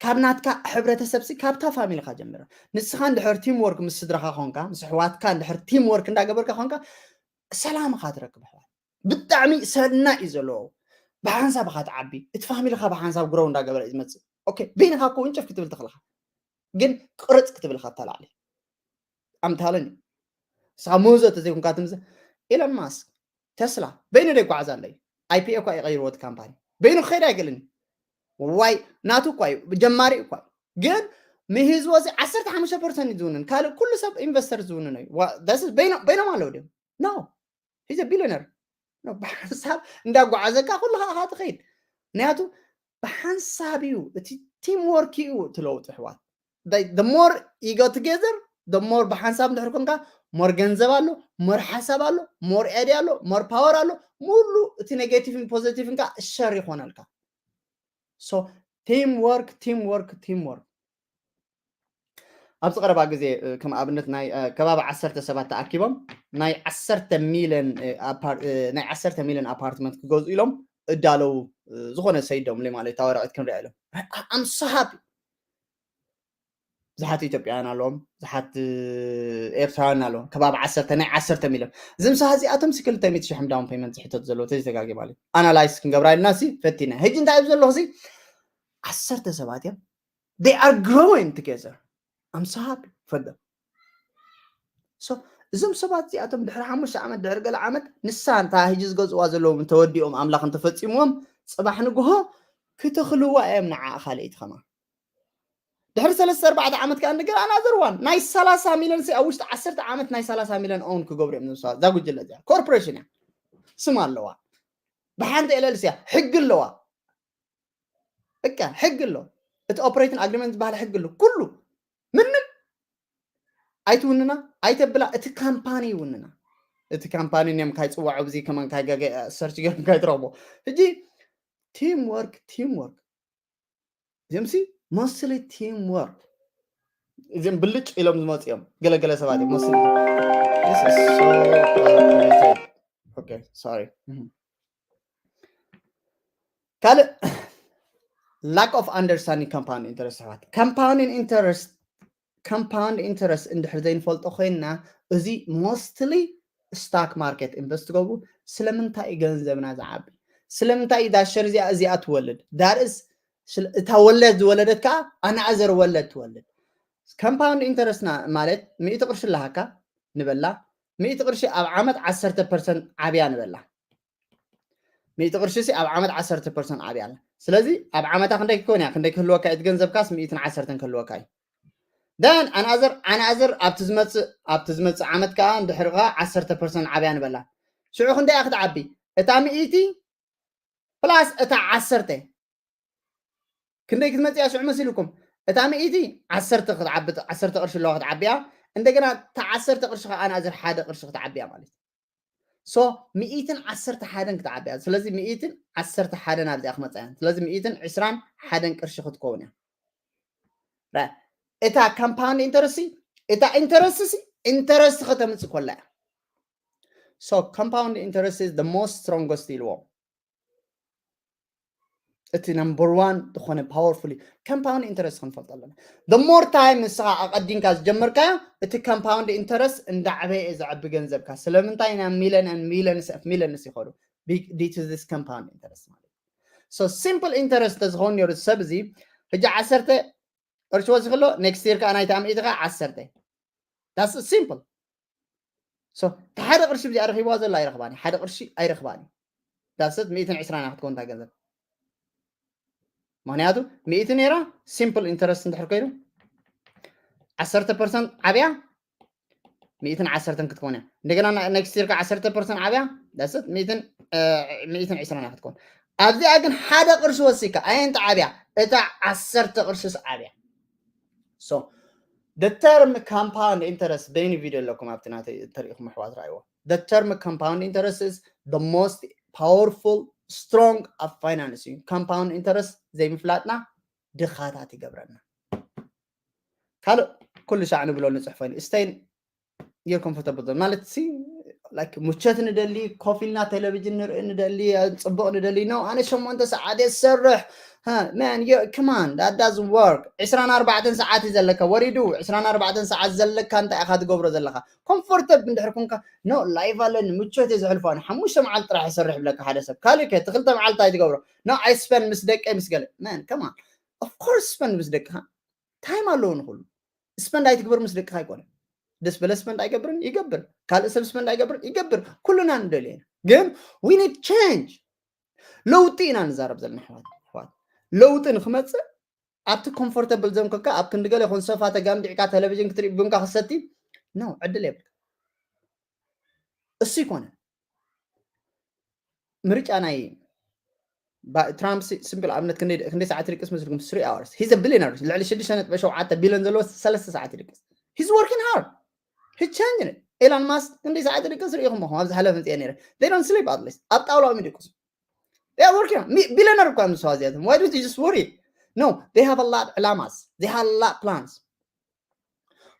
ካብ ናትካ ሕብረተሰብ ሲ ካብታ ፋሚሊኻ ጀምራ። ንስኻ እንድሕር ቲም ወርክ ምስ ስድራኻ ኮንካ፣ ምስ ኣሕዋትካ እንድሕር ቲም ወርክ እንዳገበርካ ኮንካ፣ ሰላምኻ ትረክብ ኣሕዋት። ብጣዕሚ ሰናይ እዩ ዘለዎ። ብሓንሳብ ኢኻ ትዓቢ። እቲ ፋሚሊኻ ብሓንሳብ ግሮው እንዳገበረ እዩ ዝመጽእ። ኦኬ፣ በይንኻ እኮ እንጨፍ ክትብል ትኽእል ኢኻ። ግን ቅርፅ ክትብል ካብታ ላዕሊ ኣምታለን እዩ። ንስኻ ምህዞ ተዘይኮንካ ትምዘ ኢሎን ማስክ ቴስላ በይኑ ዶ ይጓዓዝ ኣሎ እዩ? ኣይፒኤ እኳ ይቐይርዎ እቲ ካምፓኒ በይኑ ክኸይድ ኣይክእልን እዩ። ዋይ ናቱ እኳ እዩ ጀማሪ እኳ እዩ። ግን ምህዝዎ እዚ ዓሰርተ ሓሙሽተ ፐርሰንት እዩ ዝውንን። ካልእ ኩሉ ሰብ ኢንቨስተር ዝውንኖ እዩ። ዋ- that's is በይኖ- በይኖም ኣለዉ ድዮም? No, he's a billionaire. No, ብሓንሳብ እንዳጓዓዘካ ኩሉ ከዓ ትኸይድ። ምክንያቱ ብሓንሳብ እዩ፣ እቲ ቲም ወርክ እዩ እቲ ለውጢ ኣሕዋት። The more you go together, the more ብሓንሳብ እንድሕር ኮንካ ሞር ገንዘብ ኣሎ፣ ሞር ሓሳብ ኣሎ፣ ሞር ኤድያ ኣሎ፣ ሞር ፓወር ኣሎ። ሙሉ እቲ ኔጌቲቭን ፖዚቲቭን ከዓ ሸር ይኾነልካ። So team work, team work, team work. ኣብዚ ቀረባ ግዜ እ፣ ከም ኣብነት ናይ እ፣ ከባቢ ዓሰርተ ሰባት ተኣኪቦም ናይ ዓሰርተ ሚልዮን እ፣ ኣፓር- እ፣ ናይ ዓሰርተ ሚልዮን ኣፓርትመንት ክገዝኡ ኢሎም እዳለዉ እ፣ ዝኾነ ሰይዶም ለ ማለት እታ ወረቐት ክንሪኣ ኢሎም። I'm so happy። ብዙሓት ኢትዮጵያውያን ኣለዎም፣ ብዙሓት እ፣ ኤርትራውያን ኣለዎም። ከባቢ ዓሰርተ ናይ ዓሰርተ ሚልዮን እዚ ምሳ እዚኣቶም ሲ ክልተ ሚእቲ ሽሕ ዳውን ፔመንት ዝሕተቱ ዘለዉ ተዘይተጋጊ ማለት ኣናላይስ ክንገብራ ኢልና ሲ ፈቲና። ሕጂ እንታይ እዩ ዘለኹ ሲ ዓሰርተ ሰባት እዮም። They are growing together. I'm so happy for them. So እዞም ሰባት እዚኣቶም ድሕሪ ሓሙሽተ ዓመት ድሕሪ ገለ ዓመት ንሳ እንታ ሕጂ ዝገዝዋ ዘለዎም እንተወዲኦም ኣምላኽ እንተፈፂምዎም ፅባሕ ንግሆ ክተኽልዋ እዮም ንዓ ካልኣይቲ ከማ ድሕሪ ሰለስተ ኣርባዕተ ዓመት ከዓ እንደገና ኣናዘርዋን ናይ ሰላሳ ሚልዮን ሲ ኣብ ውሽጢ ዓሰርተ ዓመት ናይ ሰላሳ ሚልዮን ኦውን ክገብሩ እዮም። ንሳ እዛ ጉጅለ እዚኣ ኮርፖሬሽን እያ፣ ስም ኣለዋ፣ ብሓንቲ ኤለልሲ እያ፣ ሕጊ ኣለዋ። በቃ ሕጊ ኣሎ። እቲ ኦፕሬቲንግ ኣግሪመንት ዝበሃል ሕጊ ኣሎ። ኩሉ ምንም ኣይትውንና ኣይተብላ፣ እቲ ካምፓኒ ይውንና። እቲ ካምፓኒ እዮም ካይፅዋዑ ብዚ ከማን ካይገገ ሰርች ገርም ካይትረኽቦ። ሕጂ ቲም ወርክ ቲም ወርክ እዚኦም ሲ ሞስትሊ ቲም ወርክ እዚኦም ብልጭ ኢሎም ዝመፁ እዮም። ገለገለ ሰባት እዮም ሞስትሊ ሶሪ ካልእ lack of understanding compound interest ኣሕዋት። Compounding interest compound interest እንድሕር ዘይንፈልጦ ኮይንና እዚ ሞስትሊ ስታክ ማርኬት ኢንቨስት ትገብሩ ስለምንታይ እዩ ገንዘብና ዝዓቢ? ስለምንታይ እዩ ዳሸር እዚኣ እዚኣ ትወልድ? ዳርስ እታ ወለድ ዝወለደት ከዓ ኣናእዘር ወለድ ትወልድ። Compound interest ና ማለት ሚእቲ ቅርሺ ኣለሃካ ንበላ ሚእቲ ቅርሺ ኣብ ዓመት ዓሰርተ ፐርሰንት ዓብያ ንበላ ሚእቲ ቅርሺ ሲ ኣብ ዓመት ዓሰርተ ፐርሰንት ዓብያ ኣላ። ስለዚ ኣብ ዓመታ ክንደይ ክከውን እያ? ክንደይ ክህልወካ እዩ? እቲ ገንዘብካስ ሚእትን ዓሰርተን ክህልወካ እዩ። ደን ኣናዘር ኣናዘር ኣብቲ ዝመፅእ ኣብቲ ዝመፅእ ዓመት ከዓ እንድሕር ከዓ ዓሰርተ ፐርሰንት ዓብያ ንበላ። ሽዑ ክንደይ እያ ክትዓቢ? እታ ሚእቲ ፕላስ እታ ዓሰርተ ክንደይ ክትመፅእ እያ ሽዑ መሲልኩም? እታ ሚእቲ ዓሰርተ ክትዓቢ ዓሰርተ ቅርሺ ኣለዋ ክትዓቢ እያ። እንደገና እታ ዓሰርተ ቅርሺ ከዓ ኣናዘር ሓደ ቅርሺ ክትዓቢ እያ ማለት እዩ። ሶ ሚእትን ዓሰርተ ሓደን ክትዓቢ እያ። ስለዚ ሚእትን ዓሰርተ ሓደን ኣብዚኣ ክመፃ እያ። ስለዚ ሚእትን ዕስራን ሓደን ቅርሺ ክትከውን እያ። ራ- እታ ካምፓውንድ ኢንተረስት እታ ኢንተረስት ኢንተረስት ከተምፅእ ኮላ እያ። So compound interest is the most strongest ኢልዎም። እቲ ነምበር ዋን ዝኾነ ፓወርፉል ኮምፓውንድ ኢንተረስት ክንፈልጦ ኣለና። The more time ንስኻ ኣቐዲምካ ዝጀመርካዮ እቲ ኮምፓውንድ ኢንተረስት እንዳዕበየ እዩ ዝዓቢ ገንዘብካ። ስለምንታይ ናብ ሚለንስ ሚለንስ ሚለንስ ይኸዱ? Due to this compound interest ማለት so simple interest ተዝኸውን ነሩ ሰብ እዚ ሕጂ ዓሰርተ ቅርሺ ወሲኽሎ ኔክስት ይር ከዓ ናይታ ምእቲ ከዓ ዓሰርተ that's simple። So እቲ ሓደ ቅርሺ ብዚኣ ረኺብዋ ዘሎ ኣይረኽባን ሓደ ቅርሺ ኣይረኽባን እዩ። ዳሰት ሚእትን ዕስራን ክትኮን እታ ገንዘብ ምክንያቱ ሚእቲ ነይራ ሲምፕል ኢንተረስት እንድሕር ኮይኑ ዓሰርተ ፐርሰንት ዓብያ ሚእትን ዓሰርተን ክትኮን እያ። እንደገና ኔክስት ይር ከዓ ዓሰርተ ፐርሰንት ዓብያ ዳሰት ሚእትን ዕስራን ክትኮን ኣብዚኣ ግን ሓደ ቅርሺ ወሲካ ኣየንተ ዓብያ እታ ዓሰርተ ቅርሽስ ዓብያ። So the term compound interest በይኑ ቪድዮ ኣለኩም ኣብቲ ናተይ እንተሪኢኹም ኣሕዋት ረኣይዎ። The term compound interest is the most powerful strong of finance እዩ። Compound interest ዘይምፍላጥና ድኻታት ይገብረና። ካልእ ኩሉ ሻዕ ንብሎ ንፅሕፎ stay you're comfortable zone ማለት ሲ like ምቸት ንደሊ ኮፍ ኢልና ቴሌቪዥን ንርኢ ንደሊ ፅቡቅ ንደሊ ነው ኣነ ሸሞንተ ሰዓት የሰርሕ man come on that doesn't work ዕስራን ኣርባዕተን ሰዓት እዩ ዘለካ ወሪዱ ዕስራን ኣርባዕተን ሰዓት ዘለካ እንታይ ኢኻ ትገብሮ ዘለካ ኮምፎርተብ እንድሕር ኮንካ no life ኣለኒ ምቸት እየ ዘሕልፎ ኣነ ሓሙሽተ መዓልቲ ጥራሕ ይሰርሕ ይብለካ ሓደ ሰብ ካልእ ከ እቲ ክልተ መዓልቲ እንታይ ትገብሮ no I spend ምስ ደቀይ ምስ ገለ man come on of course spend ምስ ደቅኻ ታይም ኣለዎ ንኩሉ። ስፐንድ ኣይትግበር ምስ ደቅኻ ኣይኮነ። ደስ በለ ስፐንድ ኣይገብርን ይገብር፣ ካልእ ሰብ ስፐንድ ኣይገብርን ይገብር። ኩሉና ንደልዮ ኢና። ግን we need change። ለውጢ ኢና ንዛረብ ዘለና ኣሕዋት። ለውጢ ንክመፅእ ኣብቲ ኮምፎርተብል ዘን ኮንካ ኣብ ክንዲ ገለ ይኹን ሶፋ ተጋምዲዕካ ቴሌቪዥን ክትርኢ ቡንካ ክሰቲ ነው ዕድል የብልካ። እሱ ይኮነ ምርጫ ናይ ትራምፕ ሲምፕል ኣብነት ክንደይ ሰዓት ይድቅስ መስልኩም? Three hours. He's a billionaire. ልዕሊ ሽዱሽተ ነጥቢ ሸውዓተ ቢልዮን ዘለዎ ሰለስተ ሰዓት ይድቅስ። He's working hard. He changed it. ኤላን ማስክ ክንደይ ሰዓት ይድቅስ ርኢኹም ኹም ኣብዚ ሓለፈ ምፅአ ነይረ። They don't sleep at least. ኣብ ጣውላኦም ይድቅሱ። They are working. Billionaire እኳ ምስ እዚኣቶም why don't you just worry? No, they have a lot ዕላማስ, they have a lot plans.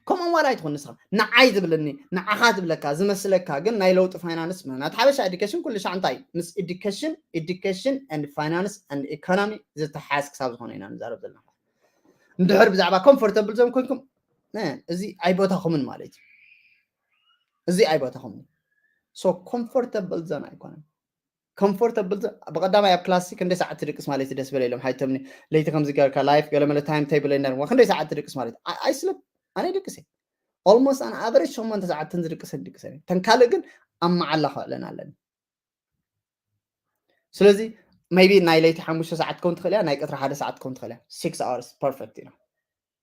ከምኦም ዋላ ኣይትኹን ንስኻ ንዓይ ዝብለኒ ንዓኻ ዝብለካ ዝመስለካ ግን ናይ ለውጢ ፋይናንስ ምህናት ሓበሻ ኤዱኬሽን ኩሉ ሻዕ እንታይ ምስ ኤዱኬሽን ኤዱኬሽን and finance and economy ዝተሓዝ ክሳብ ዝኾነ ኢና ንዛረብ ዘለና። እንድሕር ብዛዕባ ኮምፎርተብል ዞን ኮንኩም እዚ ኣይቦታኹምን ማለት እዩ። እዚ ኣይቦታኹምን። So ኮምፎርተብል ዞን ኣይኮነን። ኮምፎርተብል ብቀዳማይ ኣብ ክላስ ክንደይ ሰዓት ትድቅስ ማለት እዩ? ደስ በለ ኢሎም ሓይቶምኒ ለይቲ ከምዚ ገርካ ላይፍ ገለመለ ታይም ቴብል ነርዋ ክንደይ ሰዓት ትድቅስ ማለት እዩ? ኣይስልብ ኣነ ይድቅስ እየ። Almost an average ሸሞንተ ሰዓትን ዝድቅስ ድቅስ እየ። ተን ካልእ ግን ኣብ መዓላ ከዕለን ኣለኒ። ስለዚ maybe ናይ ለይቲ ሓሙሽተ ሰዓት ከውን ትኽእል እያ፣ ናይ ቀትሪ ሓደ ሰዓት ከውን ትኽእል እያ። Six hours perfect እዩ።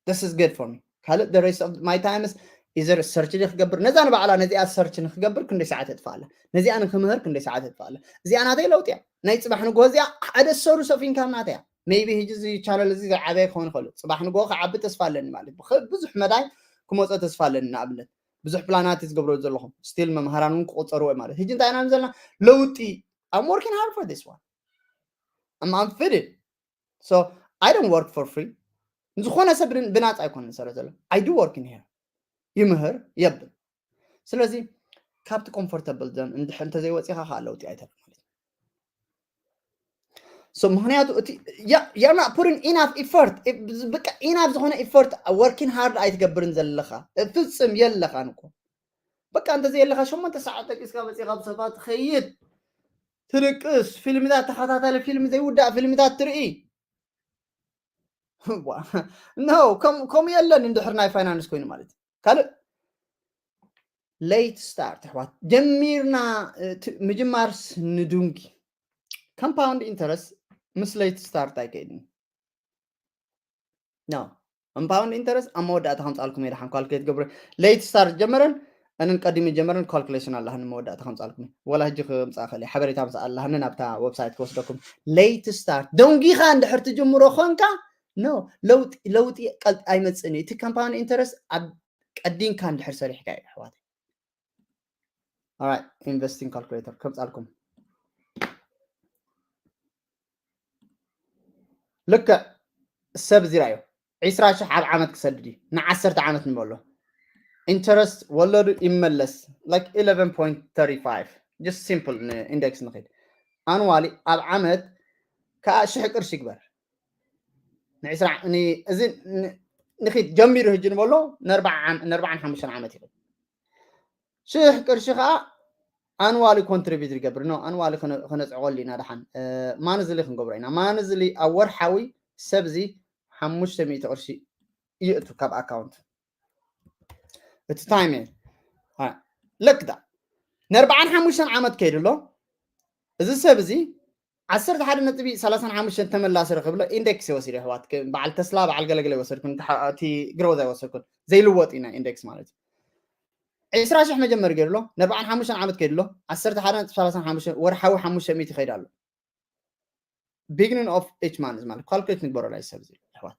This is good for me. ካልእ the rest of my time is either search ዲ ክገብር ነዛ ንባዕላ ነዚኣ search ንክገብር ክንደይ ሰዓት የጥፋኣለ፣ ነዚኣ ንክምህር ክንደይ ሰዓት የጥፋኣለ። እዚኣ ናተይ ለውጢ እያ። ናይ ፅባሕ ንጎ እዚኣ ሓደ source of income ናተይ እያ። Maybe ሕጂ እዚ ቻነል እዚ ዝዓበየ ክኸውን ይኽእል እዩ። ፅባሕ ንጎ ክዓቢ ተስፋ ኣለኒ ማለት ብዙሕ መዳይ ክመፆ ተስፋ ኣለኒ። ንኣብነት ብዙሕ ፕላናት ዝገብሮ ዘለኹም still መምሃራን እውን ክቆፀርዎ ማለት ሕጂ እንታይ ኢና ዘለና ለውጢ I'm working hard for this one. I'm unfitted. So I don't work for free. ዝኾነ ሰብ ብናፃ ኣይኮነ ዝሰርሕ ዘሎ። I do work in here. ይምህር የብል። ስለዚ ካብቲ ኮምፎርተብል ዞን እንድሕር እንተዘይወፂኻ ከዓ ለውጢ ኣይተርኢ ማለት እዩ። ምክንያቱ እቲ you're not putting enough effort። በቃ enough ዝኾነ effort working hard ኣይትገብርን ዘለኻ ፍፅም የለኻን እኮ። በቃ እንተዘየለኻ ሸሞንተ ሰዓት ደቂስካ መፂኻ ብሰፋ ትኸይድ ትድቅስ ፊልምታት ተኸታታሊ ፊልም ዘይውዳእ ፊልምታት ትርኢ። No ከምኡ የለን። እንድሕር ናይ ፋይናንስ ኮይኑ ማለት ካልእ late start ኣሕዋት ጀሚርና ምጅማርስ ንዱንጊ compound interest ምስ late start ኣይከይድን። No compound interest ኣብ መወዳእታ ከምፃልኩም እየ ደሓን ካልኩሌት ገብረ late start ጀመረን እንን ቀዲሙ ጀመረን calculation ኣለሃኒ መወዳእታ ከምፃልኩም ወላ ሕጂ ክምፃእ ክእል ሓበሬታ ምስ ኣለሃኒ ናብታ website ክወስደኩም። Late start ደንጊኻ እንድሕር ትጅምሮ ኮንካ no ለውጢ ለውጢ ቀልጢ ኣይመፅእን እዩ። እቲ compound interest ኣብ ቀዲምካ እንድሕር ሰሪሕካ እዩ ኣሕዋተይ። Alright investing calculator ከምፃልኩም ልክዕ ሰብ እዚ ራእዮ ዒስራ ሽሕ ኣብ ዓመት ክሰድድ እዩ ንዓሰርተ ዓመት ንበሎ interest ወለዱ ይመለስ like eleven point thirty five just simple ን index ንኸይድ annually ኣብ ዓመት ከዓ ሽሕ ቅርሺ ይግበር። እዚ ንኺድ ጀሚሩ ህጂ ንበሎ ንኣርባዓን ሓሙሽተን ዓመት ይኽእል ሽሕ ቅርሺ ከዓ annually contribute ይገብር no annually ከነፅዕቆሉ ኢና ደሓን monthly ክንገብሮ ኢና። Monthly ኣብ ወርሓዊ ሰብ እዚ ሓሙሽተ ሚእቲ ቅርሺ ይእቱ ካብ ኣካውንት እቲ ታይም ለክዳ ንኣርባዓን ሓሙሽተን ዓመት ከይዱ ኣሎ እዚ ሰብ እዚ ዓሰርተ ሓደ ነጥቢ ሰላሳን ሓሙሽተን ተመላሲ ረኽብሎ index ይወስድ ኣሕዋት በዓል ተስላ በዓል ገለገለ ይወሰድኩን እቲ ግሮዛ ይወሰድኩን ዘይልወጥ ኢና index ማለት እዩ። ዕስራ ሽሕ መጀመሪ ገይሩ ኣሎ ንኣርባዓን ሓሙሽተን ዓመት ከይዱ ኣሎ ዓሰርተ ሓደ ነጥቢ ሰላሳን ሓሙሽተን ወርሓዊ ሓሙሽተ ሚእቲ ይኸይድ ኣሎ። Beginning of each month ማለት calculate ንግበሮ ናይ ሰብ ኣሕዋት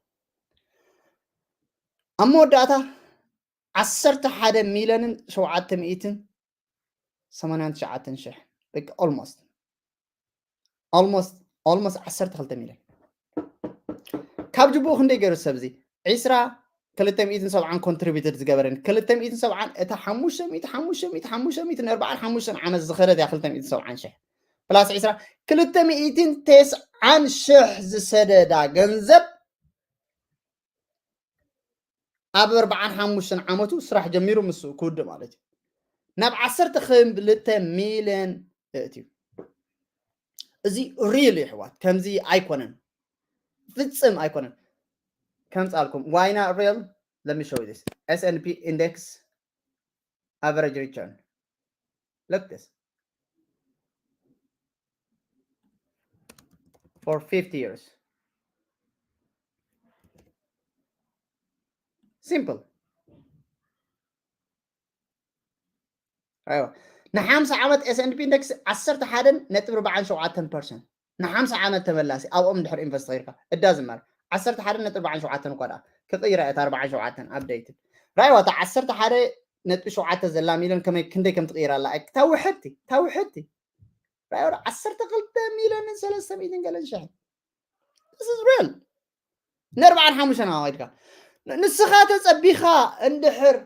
ኣብ መወዳእታ ዓሰርተ ሓደ ሚልዮንን ሸውዓተ ሚእትን ሰማንያን ትሽዓተን ሽሕ በቃ almost almost almost ዓሰርተ ክልተ ሚልዮን ካብ ጅቡኡ ክንደይ ገይሩ ሰብ እዚ ዕስራ ክልተ ሚእትን ሰብዓን contributed ዝገበረን ክልተ ሚእትን ሰብዓን እታ ሓሙሽተ ሚእቲ ሓሙሽተ ሚእቲ ሓሙሽተ ሚእቲ ንኣርባዓን ሓሙሽተን ዓመት ዝኸደት እያ ክልተ ሚእትን ሰብዓን ሽሕ plus ዕስራ ክልተ ሚእትን ተስዓን ሽሕ ዝሰደዳ ገንዘብ ኣብ ኣርባዓን ሓሙሽተን ዓመቱ ስራሕ ጀሚሩ ምስ ክውድእ ማለት እዩ ናብ ዓሰርተ ክልተ ሚልዮን እእትዩ። እዚ real ይሕዋት ከምዚ ኣይኮነን ፍፅም ኣይኮነን። ከምጻልኩም ዋይና ሪል let me show you this S and P index average return. Look this. For fifty years. Simple. ኣይዋ ንሓምሳ ዓመት S and P index ዓሰርተ ሓደ ነጥቢ ኣርባዓን ሸውዓተን ፐርሰንት ንሓምሳ ዓመት ተመላሲ ኣብኦም ድሕር ኢንቨስት ርካ እዳ ዝማር ዓሰርተ ሓደ ነጥቢ ኣርባዓን ሸውዓተን እኳ ደኣ ክቕይራ እያ ኣርባዓን ሸውዓተን ኣፕደይትድ ራይዋ እታ ዓሰርተ ሓደ ነጥቢ ሸውዓተ ዘላ ሚልዮን ከመይ ክንደይ ከም ትቕይራ ኣላ እታ ውሕድቲ እታ ውሕድቲ ራይዋ ዓሰርተ ክልተ ሚልዮንን ሰለስተ ሚእትን ገለን ሽሕን This is real ንኣርባዓን ሓሙሽተን ኣዋይድካ ንስኻ ተጸቢኻ እንድሕር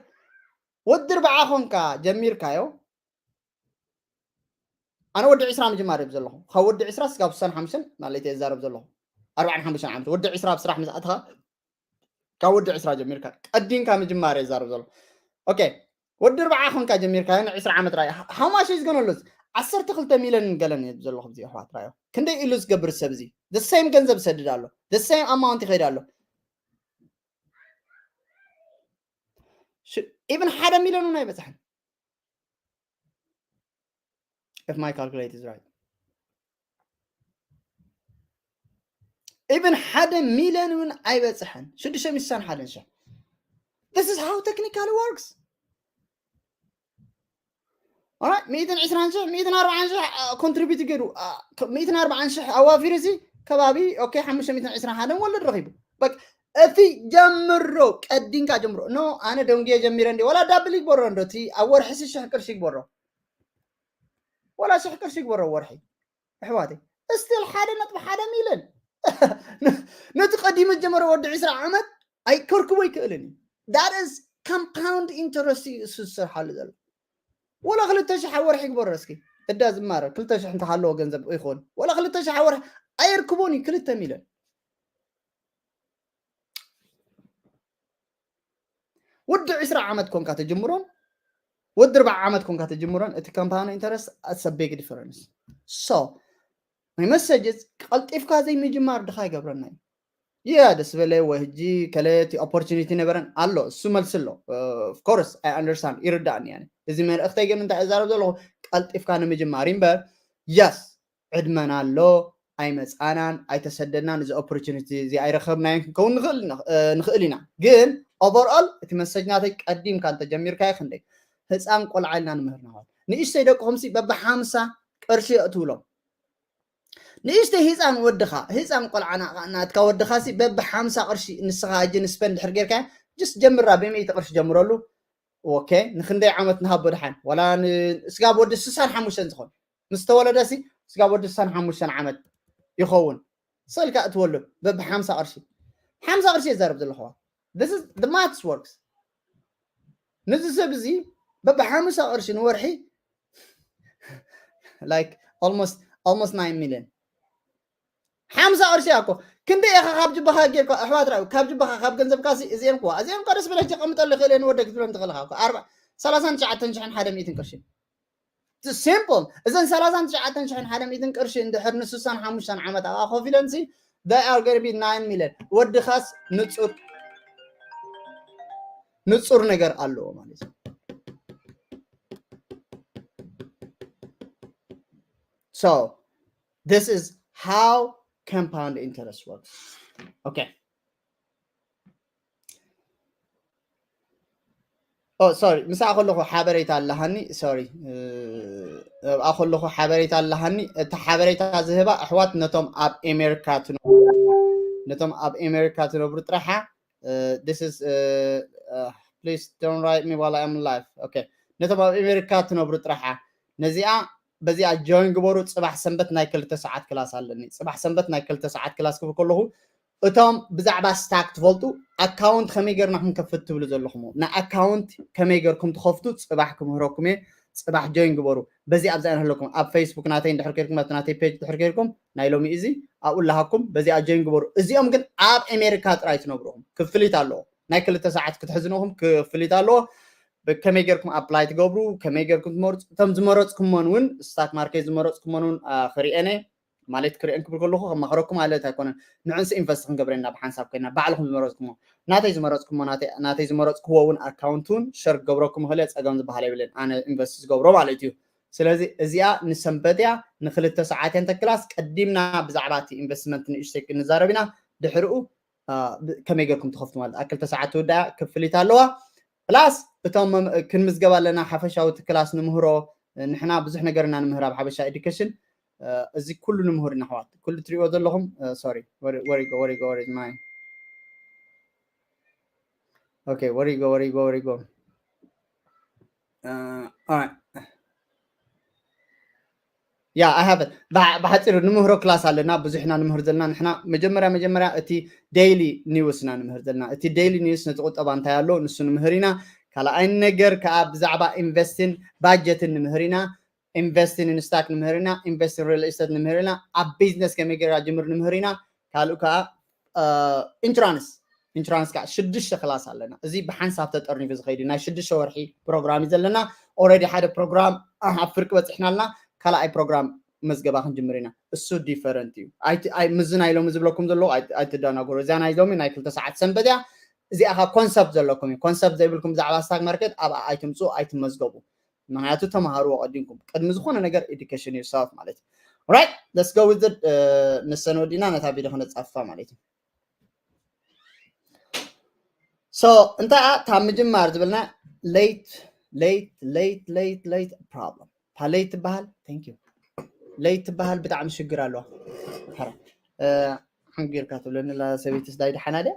ወዲ ኣርባዓ ኾንካ ጀሚርካዮ ኣነ ወዲ ዕስራ ምጅማር እየ ዘለኹ ካብ ወዲ ዕስራ ስጋብ ስሳን ሓሙሽተን ማለት እየ ዛረብ ዘለኹ ኣርባዓን ሓሙሽተን ዓመት ወዲ ዕስራ ኣብ ስራሕ ምስ ኣትኻ ካብ ወዲ ዕስራ ጀሚርካ ቀዲምካ ምጅማር እየ ዛረብ ዘለኹ ኦኬ ወዲ ኣርባዓ ኾንካ ጀሚርካ ን ዕስራ ዓመት ራእይ how much is gonna lose ዓሰርተ ክልተ ሚልዮን ገለን እየ ዘለኹ እዚ ኣሕዋት ራዮ ክንደይ ኢሉ ዝገብር ሰብ እዚ the same ገንዘብ ይሰድድ ኣሎ the same amount ይኸይድ ኣሎ even ሓደ ሚልዮን እውን ኣይበፅሐን if my calculate is right even ሓደ ሚልዮን እውን ኣይበፅሐን ሽዱሽተ ሚእትን ሓደን ሽሕ this is how technically works ሚእትን ዕስራን ሽሕ ሚእትን ኣርባዓን ሽሕ ኮንትሪቢዩት ገይሩ ሚእትን ኣርባዓን ሽሕ ኣዋፊሩ ሲ ከባቢ ኦኬ ሓሙሽተ ሚእትን ዕስራን ሓደን ወለድ ረኺቡ በቃ እቲ ጀምሮ ቀዲንካ ጀምሮ ኖ ኣነ ደንጉየ ጀሚረ እንዲ ወላ ዳብል ይግበሮ እንዶ እቲ ኣብ ወርሒ ሲ ሽሕ ቅርሺ ይግበሮ ወላ ሽሕ ቅርሺ ይግበሮ ወርሒ ኣሕዋተይ እስቲል ሓደ ነጥቢ ሓደ ሚልዮን ነቲ ቀዲሙ ጀመረ ወዲ ዕስራ ዓመት ኣይከርክቦ ኣይክእልን እዩ that is compound interest እዩ እሱ ዝሰርሓሉ ዘሎ ወላ ክልተ ሽሕ ወርሒ ይግበሮ እስኪ እዳ ዝማረ ክልተ ሽሕ እንተሃለዎ ገንዘብ ይኸውን ወላ ክልተ ሽሕ ወርሒ ኣየርክቦን እዩ ክልተ ሚልዮን ወዲ ዕስራ ዓመት ኮንካ ተጅምሮን ወዲ ኣርባዓ ዓመት ኮንካ ተጅምሮን እቲ compound interest it's a big difference so my message is ቀልጢፍካ ዘይምጅማር ድኻ ይገብረና እዩ yeah ደስ በለ ወይ ሕጂ ከለ እቲ opportunity ነበረን ኣሎ እሱ መልሲ ኣሎ of course I understand ይርዳእኒ ያኔ እዚ መልእኽተይ ግን እንታይ እዛረብ ዘለኹ ቀልጢፍካ ንምጅማር እምበር yes ዕድመና ኣሎ ኣይመፃናን ኣይተሰደድናን እዚ opportunity እዚ ኣይረኸብናዮን ክንከውን ንኽእል ኢና ግን overall እቲ message ናተይ ቀዲምካ እንተጀሚርካዮ ክንደይ ህፃን ቆልዓ ኢልና ንምህር ናዋት ንእሽተይ ደቅኹም ሲ በብሓምሳ ቅርሺ የእትውሎም ንእሽተይ ህፃን ወድኻ ህፃን ቆልዓ ናትካ ወድኻ ሲ በብሓምሳ ቅርሺ ንስኻ እጅ ንስፐን ድሕር ጌርካ just ጀምራ ብሚእቲ ቅርሺ ጀምረሉ ኦኬ ንክንደይ ዓመት ንሃቦ ድሓን ዋላ ስጋብ ወዲ ስሳን ሓሙሽተን ዝኾን ምስ ተወለደ ሲ ስጋብ ወዲ ስሳን ሓሙሽተን ዓመት ይኸውን ስእልካ እትወሉ በብሓምሳ ቅርሺ ሓምሳ ቅርሺ የዛረብ ዘለኹዋ this is the maths works ነዚ ሰብ እዚ በብሓምሳ ቅርሺ ንወርሒ like almost almost nine million ሓምሳ ቅርሺ እኮ ክንደይ ኢኻ ካብ ጅባኻ ጌርካ ኣሕዋት ራዩ ካብ ጅባኻ ካብ ገንዘብካ እዚአን ክዋ እዚአን ኳ ደስ ብለህ ጀቐምጠሉ ይኽእል እየ ንወደግ ትብለን ትኽእልኻ እኮ ኣርባ ሰላሳን ትሽዓተን ሽሕን ሓደ ሚእትን ቅርሺ simple እዘን ሰላሳን ትሽዓተን ሽሕን ሓደ ሚእትን ቅርሺ እንድሕር ንስሳን ሓሙሽተን ዓመት ኣብኣ ኮፍ ኢለን ሲ they are gonna be nine million ወድኻስ ንጹር ንጹር ነገር ኣለዎ ማለት እዩ so this is how compound interest works okay ኦ ሶሪ ምሳኣ ከለኹ ሓበሬታ ኣለሃኒ ሶሪ ኣብኣ ከለኹ ሓበሬታ ኣለሃኒ እቲ ሓበሬታ ዝህባ ኣሕዋት ነቶም ኣብ ኤሜሪካ ትነብሩ ነቶም ኣብ ኤሜሪካ ትነብሩ ጥራሓ this is please don't write me while I am live okay ነቶም ኣብ ኤሜሪካ ትነብሩ ጥራሓ ነዚኣ በዚኣ ጆይን ግበሩ ፅባሕ ሰንበት ናይ ክልተ ሰዓት ክላስ ኣለኒ ፅባሕ ሰንበት ናይ ክልተ ሰዓት ክላስ ክብል ከለኹ እቶም ብዛዕባ ስታክ ትፈልጡ ኣካውንት ከመይ ገርና ክንከፍት ትብሉ ዘለኹም ና ኣካውንት ከመይ ገርኩም ትኸፍቱ ፅባሕ ክምህረኩም እየ ፅባሕ ጆይን ግበሩ በዚ ኣብዛ ንህለኩም ኣብ ፌስቡክ ናተይ እንድሕር ከይርኩም ኣብቲ ናተይ ፔጅ ድሕር ከይርኩም ናይ ሎሚ እዚ ኣብኡ ኣለሃኩም በዚኣ ጆይን ግበሩ እዚኦም ግን ኣብ ኣሜሪካ ጥራይ ትነብሩኹም ክፍሊት ኣለዎ ናይ ክልተ ሰዓት ክትሕዝንኹም ክፍሊት ኣለዎ ከመይ ገርኩም ኣፕላይ ትገብሩ ከመይ ገርኩም ትመርፁ እቶም ዝመረፅኩሞን እውን ስታክ ማርኬት ዝመረፅኩሞን እውን ክርእየነ ማለት ክርእየን ክብል ከለኹ ከማኽረኩም ማለት ኣይኮነን። ንዕንስ ኢንቨስት ክንገብረና ብሓንሳብ ኮይና ባዕልኹም ዝመረፅኩሞ ናተይ ዝመረፅኩሞ ናተይ ዝመረፅኩዎ እውን ኣካውንት እውን ሸር ክገብረኩም ይኽእል እየ። ፀገም ዝበሃል የብለን። ኣነ ኢንቨስት ዝገብሮ ማለት እዩ። ስለዚ እዚኣ ንሰንበት እያ፣ ንክልተ ሰዓት እያ እንተ ክላስ። ቀዲምና ብዛዕባ እቲ ኢንቨስትመንት ንእሽተይ ክንዛረብ ኢና። ድሕሪኡ ከመይ ገርኩም ትኸፍቱ ማለት ኣብ ክልተ ሰዓት ትውዳእ ክፍሊት ኣለዋ። ፕላስ እቶም ክንምዝገብ ኣለና ሓፈሻዊ እቲ ክላስ ንምህሮ። ንሕና ብዙሕ ነገር ኢና ንምህር ኣብ ሓበሻ ኤዱኬሽን። እዚ ኩሉ ንምህር ኢና ኣሕዋት፣ ኩሉ ትሪእዎ ዘለኹም። ሶሪ ወሪጎ ወሪጎ ወሪጎ ማይ ኦኬ ወሪጎ ወሪጎ ወሪጎ ያ ኣይ ሃቭ ብሓፂሩ ንምህሮ ክላስ ኣለና። ብዙሕና ንምህር ዘለና ንሕና መጀመርያ መጀመርያ እቲ ዴይሊ ኒውስ ኢና ንምህር ዘለና። እቲ ዴይሊ ኒውስ ነቲ ቁጠባ እንታይ ኣሎ ንሱ ንምህር ኢና። ካልኣይ ነገር ከዓ ብዛዕባ ኢንቨስትን ባጀትን ንምህር ኢና። ኢንቨስትን ኢንስታክ ንምህር ኢና። ኢንቨስትን ሪል ስቴት ንምህር ኢና። ኣብ ቢዝነስ ከመይ ገይራ ጅምር ንምህር ኢና። ካልእ ከዓ ኢንሹራንስ ኢንሹራንስ ከዓ ሽዱሽተ ክላስ ኣለና። እዚ ብሓንሳብ ተጠርኒፉ ዝኸይድ ናይ ሽዱሽተ ወርሒ ፕሮግራም እዩ ዘለና። ኦረዲ ሓደ ፕሮግራም ኣብ ፍርቂ በፂሕና ኣለና። ካልኣይ ፕሮግራም መዝገባ ክንጅምር ኢና። እሱ ዲፈረንት እዩ። ምዚ ናይ ሎሚ ዝብለኩም ዘለዉ ኣይትደናገሩ። እዚኣ ናይ ሎሚ ናይ ክልተ ሰዓት ሰንበት እያ። እዚኣ ካ ኮንሰፕት ዘለኩም እዩ። ኮንሰፕት ዘይብልኩም ብዛዕባ ስታክ ማርኬት ኣብኣ ኣይትምፅኡ ኣይትመዝገቡ። ምክንያቱ ተምሃርዎ ቀዲምኩም ቅድሚ ዝኾነ ነገር ኤዱኬሽን ዩርሰልፍ ማለት እዩ። ራይት ለስ ጎ ዊዝ ነሰን ወዲና ነታ ቪዲዮ ክነፃፍፋ ማለት እዩ። ሶ እንታይ እያ እታ ምጅማር ዝብልና? ሌት ሌት ሌት ሌት ሌት ፕሮብለም እታ ሌት ትበሃል። ቴንክ ዩ ሌት ትበሃል ብጣዕሚ ሽግር ኣለዋ። ሓንጊርካ ትብለኒ ላ ሰበይቲ ስዳይ ደሓና ድያ?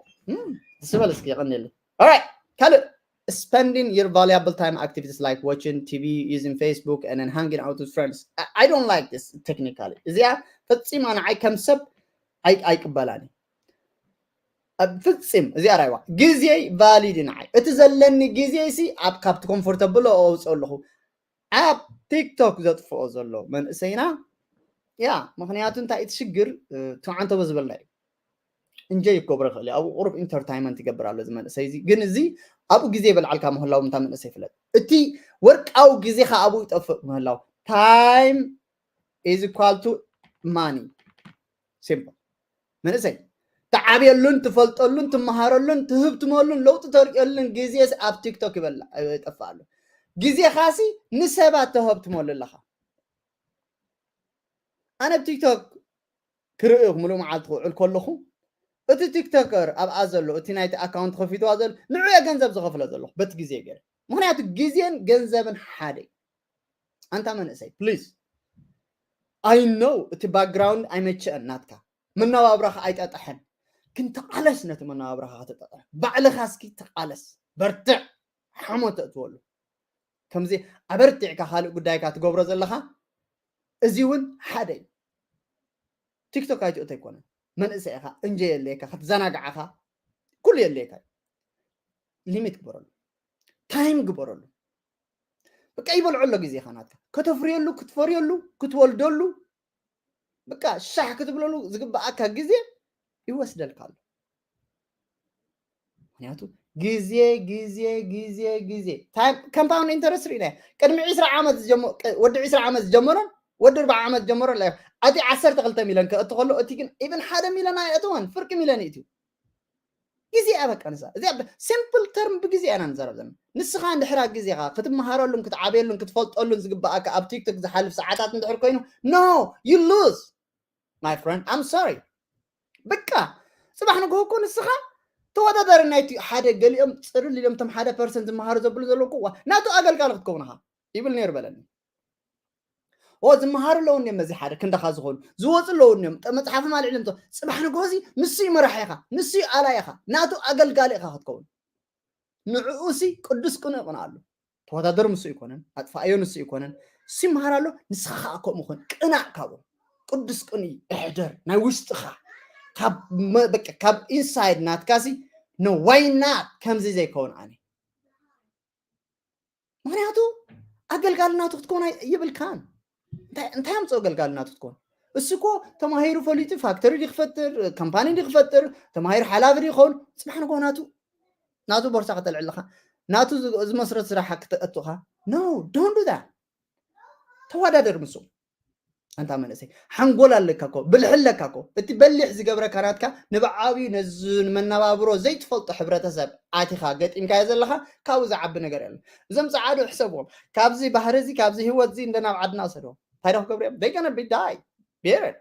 ስበል እስኪ የቐንየለይ። ኦራይት ካልእ spending your valuable time activities like watching T V, using Facebook, and then hanging out with friends. I, I don't like this technically. እዚኣ ፈጺማ ንዓይ ከም ሰብ ኣይቅበላኒ። ፍጽም እዚኣ ራይዋ ግዜይ ቫሊድ ንዓይ እቲ ዘለኒ ግዜ ሲ ኣብ ካብቲ ኮምፎርተብል ኣውፅኦ ኣለኹ። ኣብ ቲክቶክ ዘጥፍኦ ዘሎ መንእሰይና ያ ምክንያቱ እንታይ እቲ ሽግር ትማዓንተቦ ዝበልና እዩ። እንጆይ ክገብሮ ይኽእል እዩ። ኣብኡ ቁሩብ ኢንተርታይመንት ይገብር ኣሎ እዚ መንእሰይ እዚ። ግን እዚ ኣብኡ ግዜ ይበልዓልካ ምህላው ምታ መንእሰይ ይፍለጥ። እቲ ወርቃዊ ግዜኻ ኣብኡ ይጠፍእ ምህላው። Time is equal to money. ሲምፕል። መንእሰይ ትዓብየሉን ትፈልጠሉን ትመሃረሉን ትህብትመሉን ለውጢ ተርእየሉን ግዜ ኣብ ቲክቶክ ይበላ ይጠፍእ ኣሎ። ግዜኻሲ ንሰባት ተህብትመሉ ኣለኻ። ኣነ ኣብ ቲክቶክ ክርእኽ ምሉእ መዓልቲ ክውዕል ከለኹ እቲ ቲክቶከር ኣብኣ ዘሎ እቲ ናይቲ ኣካውንት ከፊትዋ ዘሎ ንዑ እየ ገንዘብ ዝኸፍሎ ዘለኹ በቲ ግዜ ገይረ። ምክንያቱ ግዜን ገንዘብን ሓደ እዩ። ኣንታ መንእሰይ ፕሊዝ ኣይ ኖው እቲ ባክግራውንድ ኣይመቸአን ናትካ መነባብራኻ ኣይጠጥሐን፣ ግን ተቓለስ ነቲ መነባብራኻ ከተጠጥሐ ባዕልኻ እስኪ ተቓለስ፣ በርትዕ፣ ሓሞት ተእትወሉ። ከምዚ ኣበርቲዕካ ካልእ ጉዳይካ ትገብሮ ዘለኻ እዚ እውን ሓደ እዩ። ቲክቶክ ኣይትእቶ ኣይኮነን መንእሰይ ኢኻ እንጀ የድልየካ ክትዘናግዓኻ ኩሉ የድልየካ እዩ። ሊሚት ግበረሉ፣ ታይም ግበረሉ። በቃ ይበልዖ ኣሎ ግዜኻ ናትካ ከተፍርየሉ ክትፈርየሉ ክትወልደሉ በቃ ሻሕ ክትብለሉ ዝግበኣካ ግዜ ይወስደልካ ኣሎ። ምክንያቱ ግዜ ግዜ ግዜ ግዜ ኮምፓውንድ ኢንተረስት ርኢና ቅድሚ ዕስራ ዓመት ወዲ ዕስራ ዓመት ዝጀመሮን ወዲ ኣርባዓ ዓመት ዝጀመሮን ላ ኣቲ ዓሰርተ ክልተ ሚልዮን ከእቲ ከሎ እቲ ግን ኢብን ሓደ ሚልዮን ኣየእተወን ፍርቂ ሚልዮን ይእትዩ። ግዜ እያ በቃ ንሳ እዚኣ ሲምፕል ተርም ብግዜ ኢና ንዛረብ ዘለና። ንስኻ እንድሕራ ግዜኻ ክትመሃረሉን ክትዓብየሉን ክትፈልጠሉን ዝግበኣካ ኣብ ቲክቶክ ዝሓልፍ ሰዓታት እንድሕር ኮይኑ no you lose my friend I'm sorry። በቃ ፅባሕ ንግሆ እኮ ንስኻ ተወዳዳሪ ናይቲ ሓደ ገሊኦም ፅርል ኢሎም ቶም ሓደ ፐርሰንት ዝመሃሩ ዘብሉ ዘለዉ እኮ ናቱ ኣገልጋሊ ክትከውን ኢኻ ይብል ነይሩ በለኒ። ኦ ዝመሃሩ ኣለዉ እኒኦም መዚ ሓደ ክንዳኻ ዝኾኑ ዝወፁ ኣለዉ እኒኦም መፅሓፎም ኣልዒሎም ፅባሕ ንግሆ እዚ ንሱ እዩ መራሒ ኢኻ ንሱ እዩ ኣላይ ኢኻ ናቱ ኣገልጋሊ ኢኻ ክትከውን። ንዕኡ ሲ ቅዱስ ቅኑዕ ቅንኣሉ ተወዳደር ምስ ኣይኮነን ኣጥፋኣዮ ንሱ ኣይኮነን ሲምሃር ኣሎ ንስኻ ከዓ ከምኡ ኮን ቅናዕ ካብኡ ቅዱስ ቅኑይ እሕደር ናይ ውሽጥኻ ካብ ኢንሳይድ ናትካ ሲ ንዋይናት ከምዚ ዘይከውን ኣነ ምክንያቱ ኣገልጋሊ ናቱ ክትከውን ይብልካን እንታይ ኣምፅኦ ኣገልጋሊ ናቱ ክትከውን እሱ እኮ ተማሂሩ ፈሊጡ ፋክተሪ ዲ ክፈጥር ካምፓኒ ዲ ክፈጥር ተማሂሩ ሓላፊ ዲ ክኸውን ፅባሕ ንኮ ናቱ ናቱ ቦርሳ ከተልዕልኻ ናቱ ዝመስረት ስራሕ ክተእትኻ no don't do that ተወዳደር ምስ ኣንታ መንእሰይ ሓንጎል ኣለካ ኮ ብልሒ ኣለካ ኮ። እቲ በሊሕ ዝገብረካ ናትካ ንብዓብዩ ነዚ ንመነባብሮ ዘይትፈልጦ ሕብረተሰብ ኣቲኻ ገጢምካዮ ዘለኻ ካብኡ ዝዓቢ ነገር የለን። እዞም ጸዓዱ ሕሰብዎም። ካብዚ ባህሪ እዚ ካብዚ ህይወት እዚ እንደ ናብ ዓድና ውሰድዎም። እንታይ ዶ ክገብሩ እዮም? They gonna be die። ቤረድ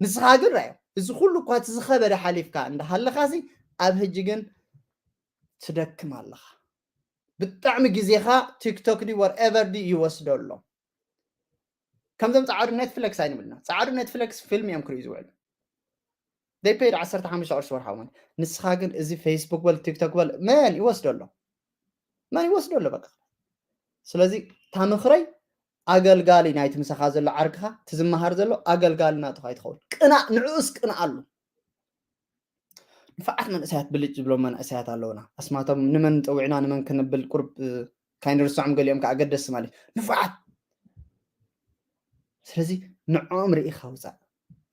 ንስኻ ግን ራዮ እዚ ኩሉ እኳ እቲ ዝኸበደ ሓሊፍካ እንዳሃለኻሲ ኣብ ህጂ ግን ትደክም ኣለኻ። ብጣዕሚ ግዜኻ ቲክቶክ ዲ whatever ዲ ይወስዶ ኣሎ። ከምዞም ጻዕዱ ኔትፍለክስ ኣይንብልና። ጻዕዱ ኔትፍለክስ ፊልም እዮም ክርእዩ ዝውዕሉ። They paid ዓሰርተ ሓሙሽተ ቅርሺ ወርሓዊ ማለት። ንስኻ ግን እዚ ፌስቡክ በል ቲክቶክ በል መን ይወስዶ ኣሎ? መን ይወስዶ ኣሎ በቃ። ስለዚ እታ ምኽረይ ኣገልጋሊ ናይቲ ምሳኻ ዘሎ ዓርክኻ እቲ ዝመሃር ዘሎ ኣገልጋሊ ናቱ ከይትኸውን ቅናእ ንዕኡስ ቅንኣሉ። ንፉዓት መንእሰያት ብልጭ ዝብሎም መንእሰያት ኣለውና። ኣስማቶም ንመን ጠዊዕና ንመን ክንብል ቁርብ ካይንርስዖም ገሊኦም ከዓ ኣገደስቲ ማለት እዩ። ንፉዓት ስለዚ ንዕኦም ርኢኻ ውፃእ።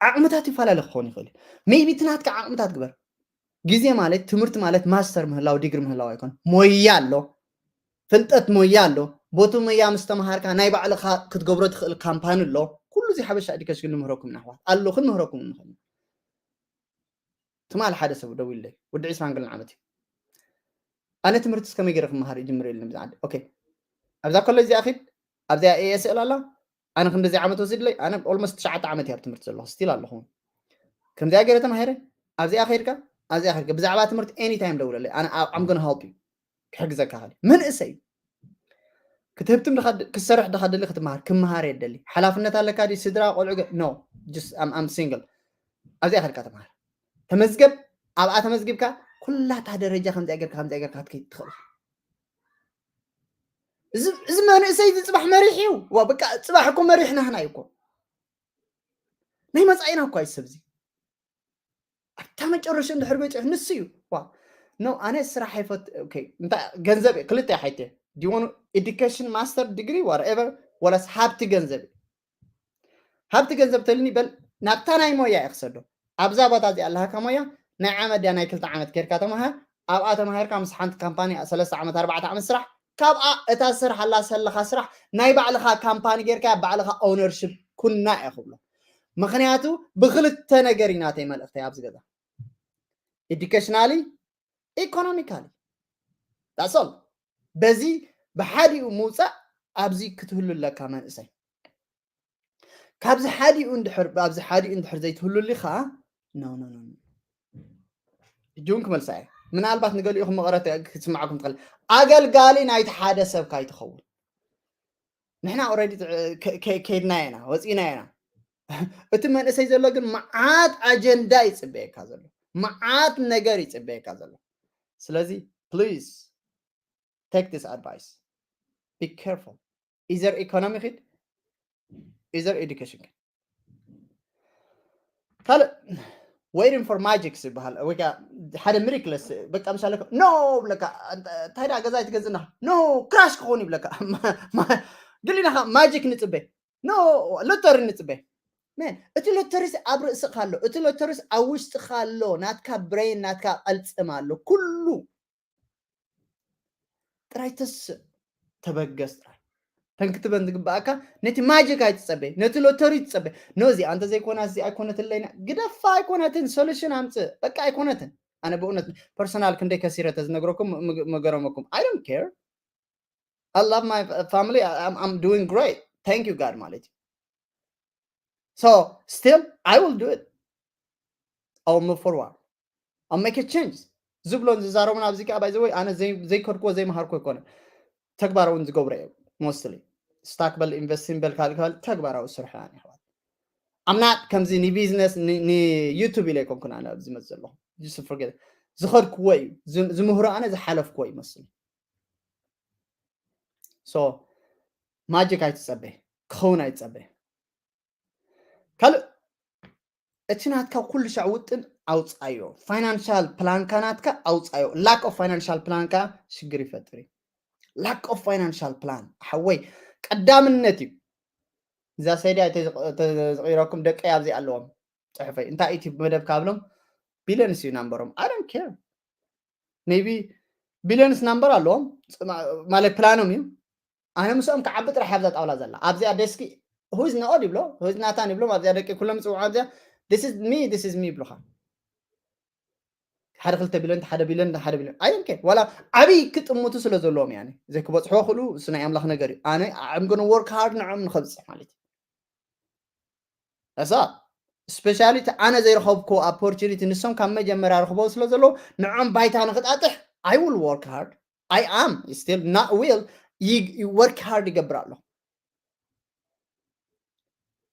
ዓቕምታት ይፈላለ ክኸውን ይኽእል እዩ። ሜይቢ እቲ ናትካ ዓቕምታት ግበር። ግዜ ማለት ትምህርቲ ማለት ማስተር ምህላው ዲግሪ ምህላው ኣይኮን ሞያ ኣሎ ፍልጠት ሞያ ኣሎ። ቦቲ ሞያ ምስ ተምሃርካ ናይ ባዕልኻ ክትገብሮ ትኽእል ካምፓኒ ኣሎ። ኩሉ እዚ ሓበሻ ኤዱኬሽን ንምህረኩም ኢና ኣሕዋት ኣሎ ክንምህረኩም ንኽእል። ትማል ሓደ ሰብ ደው ኢለይ ወዲ ዕስራን ገለን ዓመት እዩ። ኣነ ትምህርቲ እስከመይ ገይረ ክመሃር ይጅምር የለን ብዛዓዲ ኦኬ ኣብዛ ኮለጅ እዚኣ ኪድ ኣብዚኣ ኤኤስኤል ኣላ ኣነ ክንደዚ ዓመት ወሲድለይ ኣነ ኦልሞስት ትሽዓተ ዓመት እያ ኣብ ትምህርቲ ዘለኹ ስቲል ኣለኹ። ከምዚኣ ገይረ ተማሂረ ኣብዚኣ ከይድካ ኣብዚኣ ከይድካ ብዛዕባ ትምህርቲ ኤኒ ታይም ደውለለይ ኣነ I'm gonna help you። ክሕግዘካ ኸል መንእሰይ ክትህብትም ክትሰርሕ ድኻ ደሊ ክትመሃር ክመሃር የደሊ ሓላፍነት ኣለካ ዲ ስድራ ቆልዑ no just I'm single ኣብዚኣ ከድካ ተመሃር ተመዝገብ ኣብኣ ተመዝግብካ ኩላታ ደረጃ ከምዚኣ ገርካ ከምዚኣ ገርካ ክትከይድ ትኽእል እዚ መንእሰይ እዚ ፅባሕ መሪሕ እዩ ዋ በቃ ፅባሕ እኮ መሪሕ ናህና እዩ እኮ ናይ መፃኢና እኳ እዩ ሰብዚ ኣብታ መጨረሻ እንድሕር በፂሑ ንሱ እዩ ዋ no ኣነ ስራሕ ኣይፈት እንታይ ገንዘብ ክልተ ሓይተ ዲወኑ ኤዱኬሽን ማስተር ዲግሪ whatever ወላስ ሃብቲ ገንዘብ ሃብቲ ገንዘብ ተልኒ በል ናብታ ናይ ሞያ እየ ክሰዶ ኣብዛ ቦታ እዚኣ ኣለሃካ ሞያ ናይ ዓመት ድያ ናይ ክልተ ዓመት ኬርካ ተምሃር ኣብኣ ተምሃርካ ምስ ሓንቲ ካምፓኒ ሰለስተ ዓመት ኣርባዕተ ዓመት ስራሕ ካብኣ እታ ዝሰርሓላ ሰለኻ ስራሕ ናይ ባዕልኻ ካምፓኒ ጌርካ ባዕልኻ ኦነርሽፕ ኩና እየ ክብሎ ምኽንያቱ ብክልተ ነገር እዩ ናተይ መልእኽተይ ኣብዚ ገዛ educationally economically that's all በዚ ብሓዲኡ ምውፃእ ኣብዚ ክትህሉ ኣለካ መንእሰይ ካብዚ ሓዲኡ እንድሕር ኣብዚ ሓዲኡ እንድሕር ዘይትህሉሊ ከዓ no no no እጅውን ክመልሳ እየ ምናልባት ንገሊኡኹም መቐረት ክትስምዓኩም ትኽእል ኣገልጋሊ ናይቲ ሓደ ሰብ ካይትኸውን ንሕና already ከይድና ኢና ወፂና ኢና እቲ መንእሰይ ዘሎ ግን መዓት ኣጀንዳ ይፅበየካ ዘሎ መዓት ነገር ይፅበየካ ዘሎ ስለዚ please take this advice be careful either economy ኪድ either education ኪድ ካልእ waiting for magic ዝበሃል ወይ ከዓ ሓደ miraculous በቃ ምሳለ no ብለካ እንታይ ዳ ገዛ ይትገዝና no crash ክኸውን ይብለካ ድሊና magic ንፅበ no lottery ንፅበ man እቲ lottery ሲ ኣብ ርእስኻ ኣሎ እቲ lottery ሲ ኣብ ውሽጥኻ ኣሎ ናትካ brain ናትካ ቀልፅም ኣሎ ኩሉ ጥራይ ተስእ ተበገስ ጥራይ ተንክትበን ዝግባኣካ ነቲ magic ኣይትፀበ ነቲ lottery ትፀበ no እዚ ኣንተ ዘይኮና እዚ ኣይኮነትለይና ግደፋ ኣይኮነትን solution ኣምፅእ በቃ ኣይኮነትን ኣነ ብእውነት personal ክንደይ ከሲረ ተዝነግረኩም መገረመኩም I don't care I love my family I'm doing great thank you God ማለት እዩ so still I will do it I will move forward I'll make a change ዝብሎን ዝዛረቡን ኣብዚ ከዓ by the way ኣነ ዘይከድክዎ ዘይመሃርኮ ኣይኮነ ተግባር እውን ዝገብሮ እዮም mostly stock በል investing በል ካልእ ካልእ ተግባራዊ ስርሑ ኣነ ኣሕዋት I'm not ከምዚ ንቢዝነስ ንዩቱብ ኢለ ኣይኮንኩን ኣነ ኣብዚ መፅእ ዘለኹ ዝኸድክዎ እዩ ዝምህሮ ኣነ ዝሓለፍክዎ ይመስል so magic ኣይትፀበ ክኸውን ኣይትፀበ ካልእ እቲ ናትካ ኩሉ ሻዕ ውጥን ኣውፃዮ financial plan ካ ናትካ ኣውፃዮ lack of financial plan ካ ሽግር ይፈጥር እዩ lack of financial plan ሓወይ ቀዳምነት እዩ እዛ ሰይዲ ተዝቂረኩም ደቀይ ኣብዚ ኣለዎም ፅሑፈይ እንታይ እቲ መደብ ካብሎም billions እዩ number ኦም I don't care maybe billions number ኣለዎም ማለት ፕላኖም እዩ ኣነ ምስኦም ክዓቢ ጥራሕ ኣብዛ ጣውላ ዘላ ኣብዚኣ ደስኪ who is Naod ይብሎ፣ who is ናታን ይብሎ ኣብዚኣ ደቂ ኩሎም ጽውዓ ኣብዚኣ this is me this is me ይብሉኻ። ሓደ ክልተ ቢልዮን ሓደ ቢልዮን ሓደ ቢልዮን I don't care ዋላ ዓብይ ክጥምቱ ስለ ዘለዎም ያኔ ዘይክበፅሖ ክሉ እሱ ናይ ኣምላኽ ነገር እዩ። ኣነ I'm gonna work hard ንዕም ንኸብፅሕ ማለት እዩ። እሳ ስፔሻሊ እቲ ኣነ ዘይረኸብኩ ኦፖርቹኒቲ ንሶም ካብ መጀመርያ ረኽቦ ስለ ዘለዎ ንዖም ባይታ ንክጣጥሕ I will work hard I am still not will work hard ይገብር ኣሎ።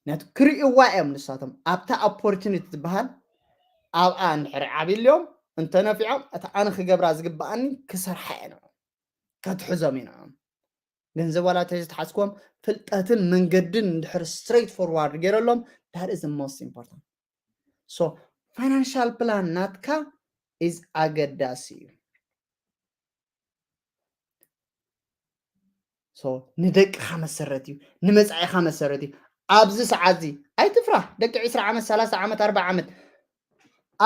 ነቲ ክርእይዋ እዮም ንሳቶም ኣብታ ኦፖርቹኒቲ ዝበሃል ኣብኣ እንድሕር ዓብልዮም እንተነፊዖም እቲ ኣነ ክገብራ ዝግብኣኒ ክሰርሓ እየ ንዑ ከትሕዞም እዩ ንዑ ገንዘብ ዋላ ተዝተሓዝክዎም ፍልጠትን መንገድን እንድሕር straight forward ገይረሎም that is the most important so financial plan ናትካ is ኣገዳሲ እዩ ንደቅኻ መሰረት እዩ ንመፃኢኻ መሰረት እዩ ኣብዚ ሰዓት እዚ ኣይትፍራ ደቂ ዕስራ ዓመት ሰላሳ ዓመት ኣርባ ዓመት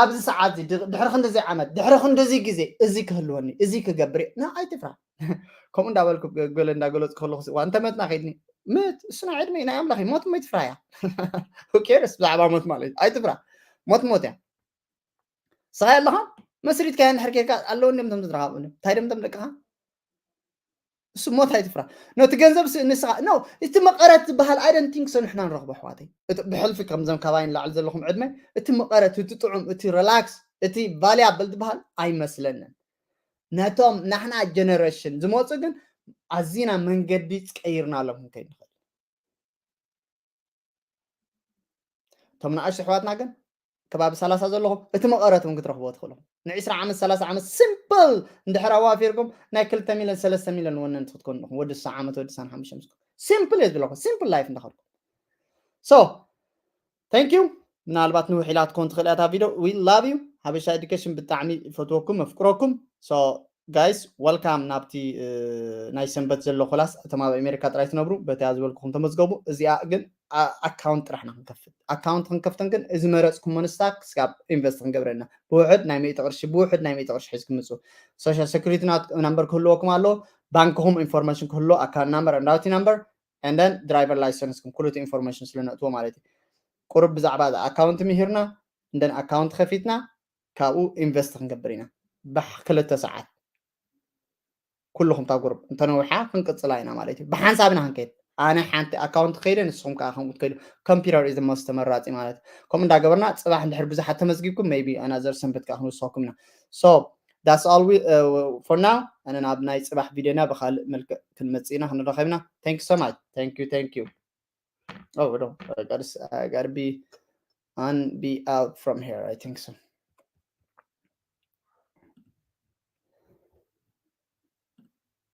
ኣብዚ ሰዓት እዚ ድሕሪ ክንደዚ ዓመት ድሕሪ ክንደዚ ግዜ እዚ ክህልወኒ እዚ ክገብር ና ኣይትፍራ ከምኡ እንዳበልኩ ገለ እንዳገለፅኩ ከለኹ እዋ እንተመትና ከይድኒ ምት እሱ ናይ ዕድመ ናይ ኣምላኽ ሞት ሞ ይትፍራ እያ ኬርስ ብዛዕባ ሞት ማለት እዩ ኣይትፍራ ሞት ሞት እያ ስኻ ኣለኻ መስሪትካ እንድሕር ኬርካ ኣለዎ እንዲም ቶም ዝረኻብኡ እንታይ ደም ቶም ደቅኻ እሱ ሞት ኣይትፍራ ነቲ ገንዘብ ንስኻ no እቲ መቐረት ዝበሃል I don't think so ንሕና ንረኽቦ ኣሕዋተይ ብሕልፊ ከምዞም ካባይ ንላዕሊ ዘለኹም ዕድመ እቲ መቐረት እቲ ጥዑም እቲ relax እቲ valuable ዝበሃል ኣይመስለንን ነቶም ናሕና generation ዝመፁ ግን ኣዚና መንገዲ ቀይርና ኣሎም ክንከይድ ንኽእል እቶም ንኣሽቱ ኣሕዋትና ግን ከባቢ ሰላሳ ዘለኹም እቲ መቐረት እውን ክትረኽብዎ ትኽእሉ ን20 ዓመት 30 ዓመት simple እንድሕር ኣዋፊርኩም ናይ 2 ሚልዮን 3 ሚልዮን ወነንቲ ክትኮኑ ኣለኹም ወዲ ሳ ዓመት ወዲ ሳን ሓሙሽተ ምስ simple እየ ዝብለኹም simple life እንዳኸድኩም so thank you ምናልባት ንውሕ ኢላ ትኮን ትኽእል እያ ቪድዮ we love you ሓበሻ education ብጣዕሚ ይፈትወኩም መፍቅረኩም so guys welcome ናብቲ ናይ ሰንበት ዘሎ ኮላስ እቶም ኣብ ኣሜሪካ ጥራይ ትነብሩ በቲያ ዝበልኩኹም ተመዝገቡ እዚኣ ግን ኣካውንት ጥራሕና ክንከፍት ኣካውንት ክንከፍተን ግን እዚ መረፅኩሞ ንስታክ ስካብ ኢንቨስት ክንገብረልና ብውሕድ ናይ ሚእቲ ቅርሺ ብውሕድ ናይ ሚእቲ ቅርሺ ሒዝኩም ምፁ social security number ክህልወኩም ኣሎ ባንክኹም ኢንፎርሜሽን ክህልዎ ኣካውንት number እንዳውቲ number and then driver license ኩም ኩሉ ኢንፎርሜሽን ስለ ነእትዎ ማለት እዩ ቁሩብ ብዛዕባ ኣካውንት ምሂርና እንደን ኣካውንት ከፊትና ካብኡ ኢንቨስት ክንገብር ኢና ብክልተ ሰዓት ኩልኹም እታ ጉሩፕ እንተነዊሓ ክንቅፅላ ኢና ማለት እዩ ብሓንሳብ ኢና ክንከይድ ኣነ ሓንቲ ኣካውንት ከይደ ንስኹም ከዓ ከምኡ ትከይዱ computer is most ተመራፂ ማለት ከምኡ እንዳገበርና ፅባሕ እንድሕር ብዙሓት ተመዝጊብኩም maybe ኣናዘር ሰንበት ከዓ ክንውስኸኩም ኢና so that's all we uh, for now ኣነ ናብ ናይ ፅባሕ ቪድዮና ብካልእ መልክዕ ክንመፅእ ኢና ክንረኸብና thank you so much thank you thank you oh no I gotta, I gotta be and be out from here I think so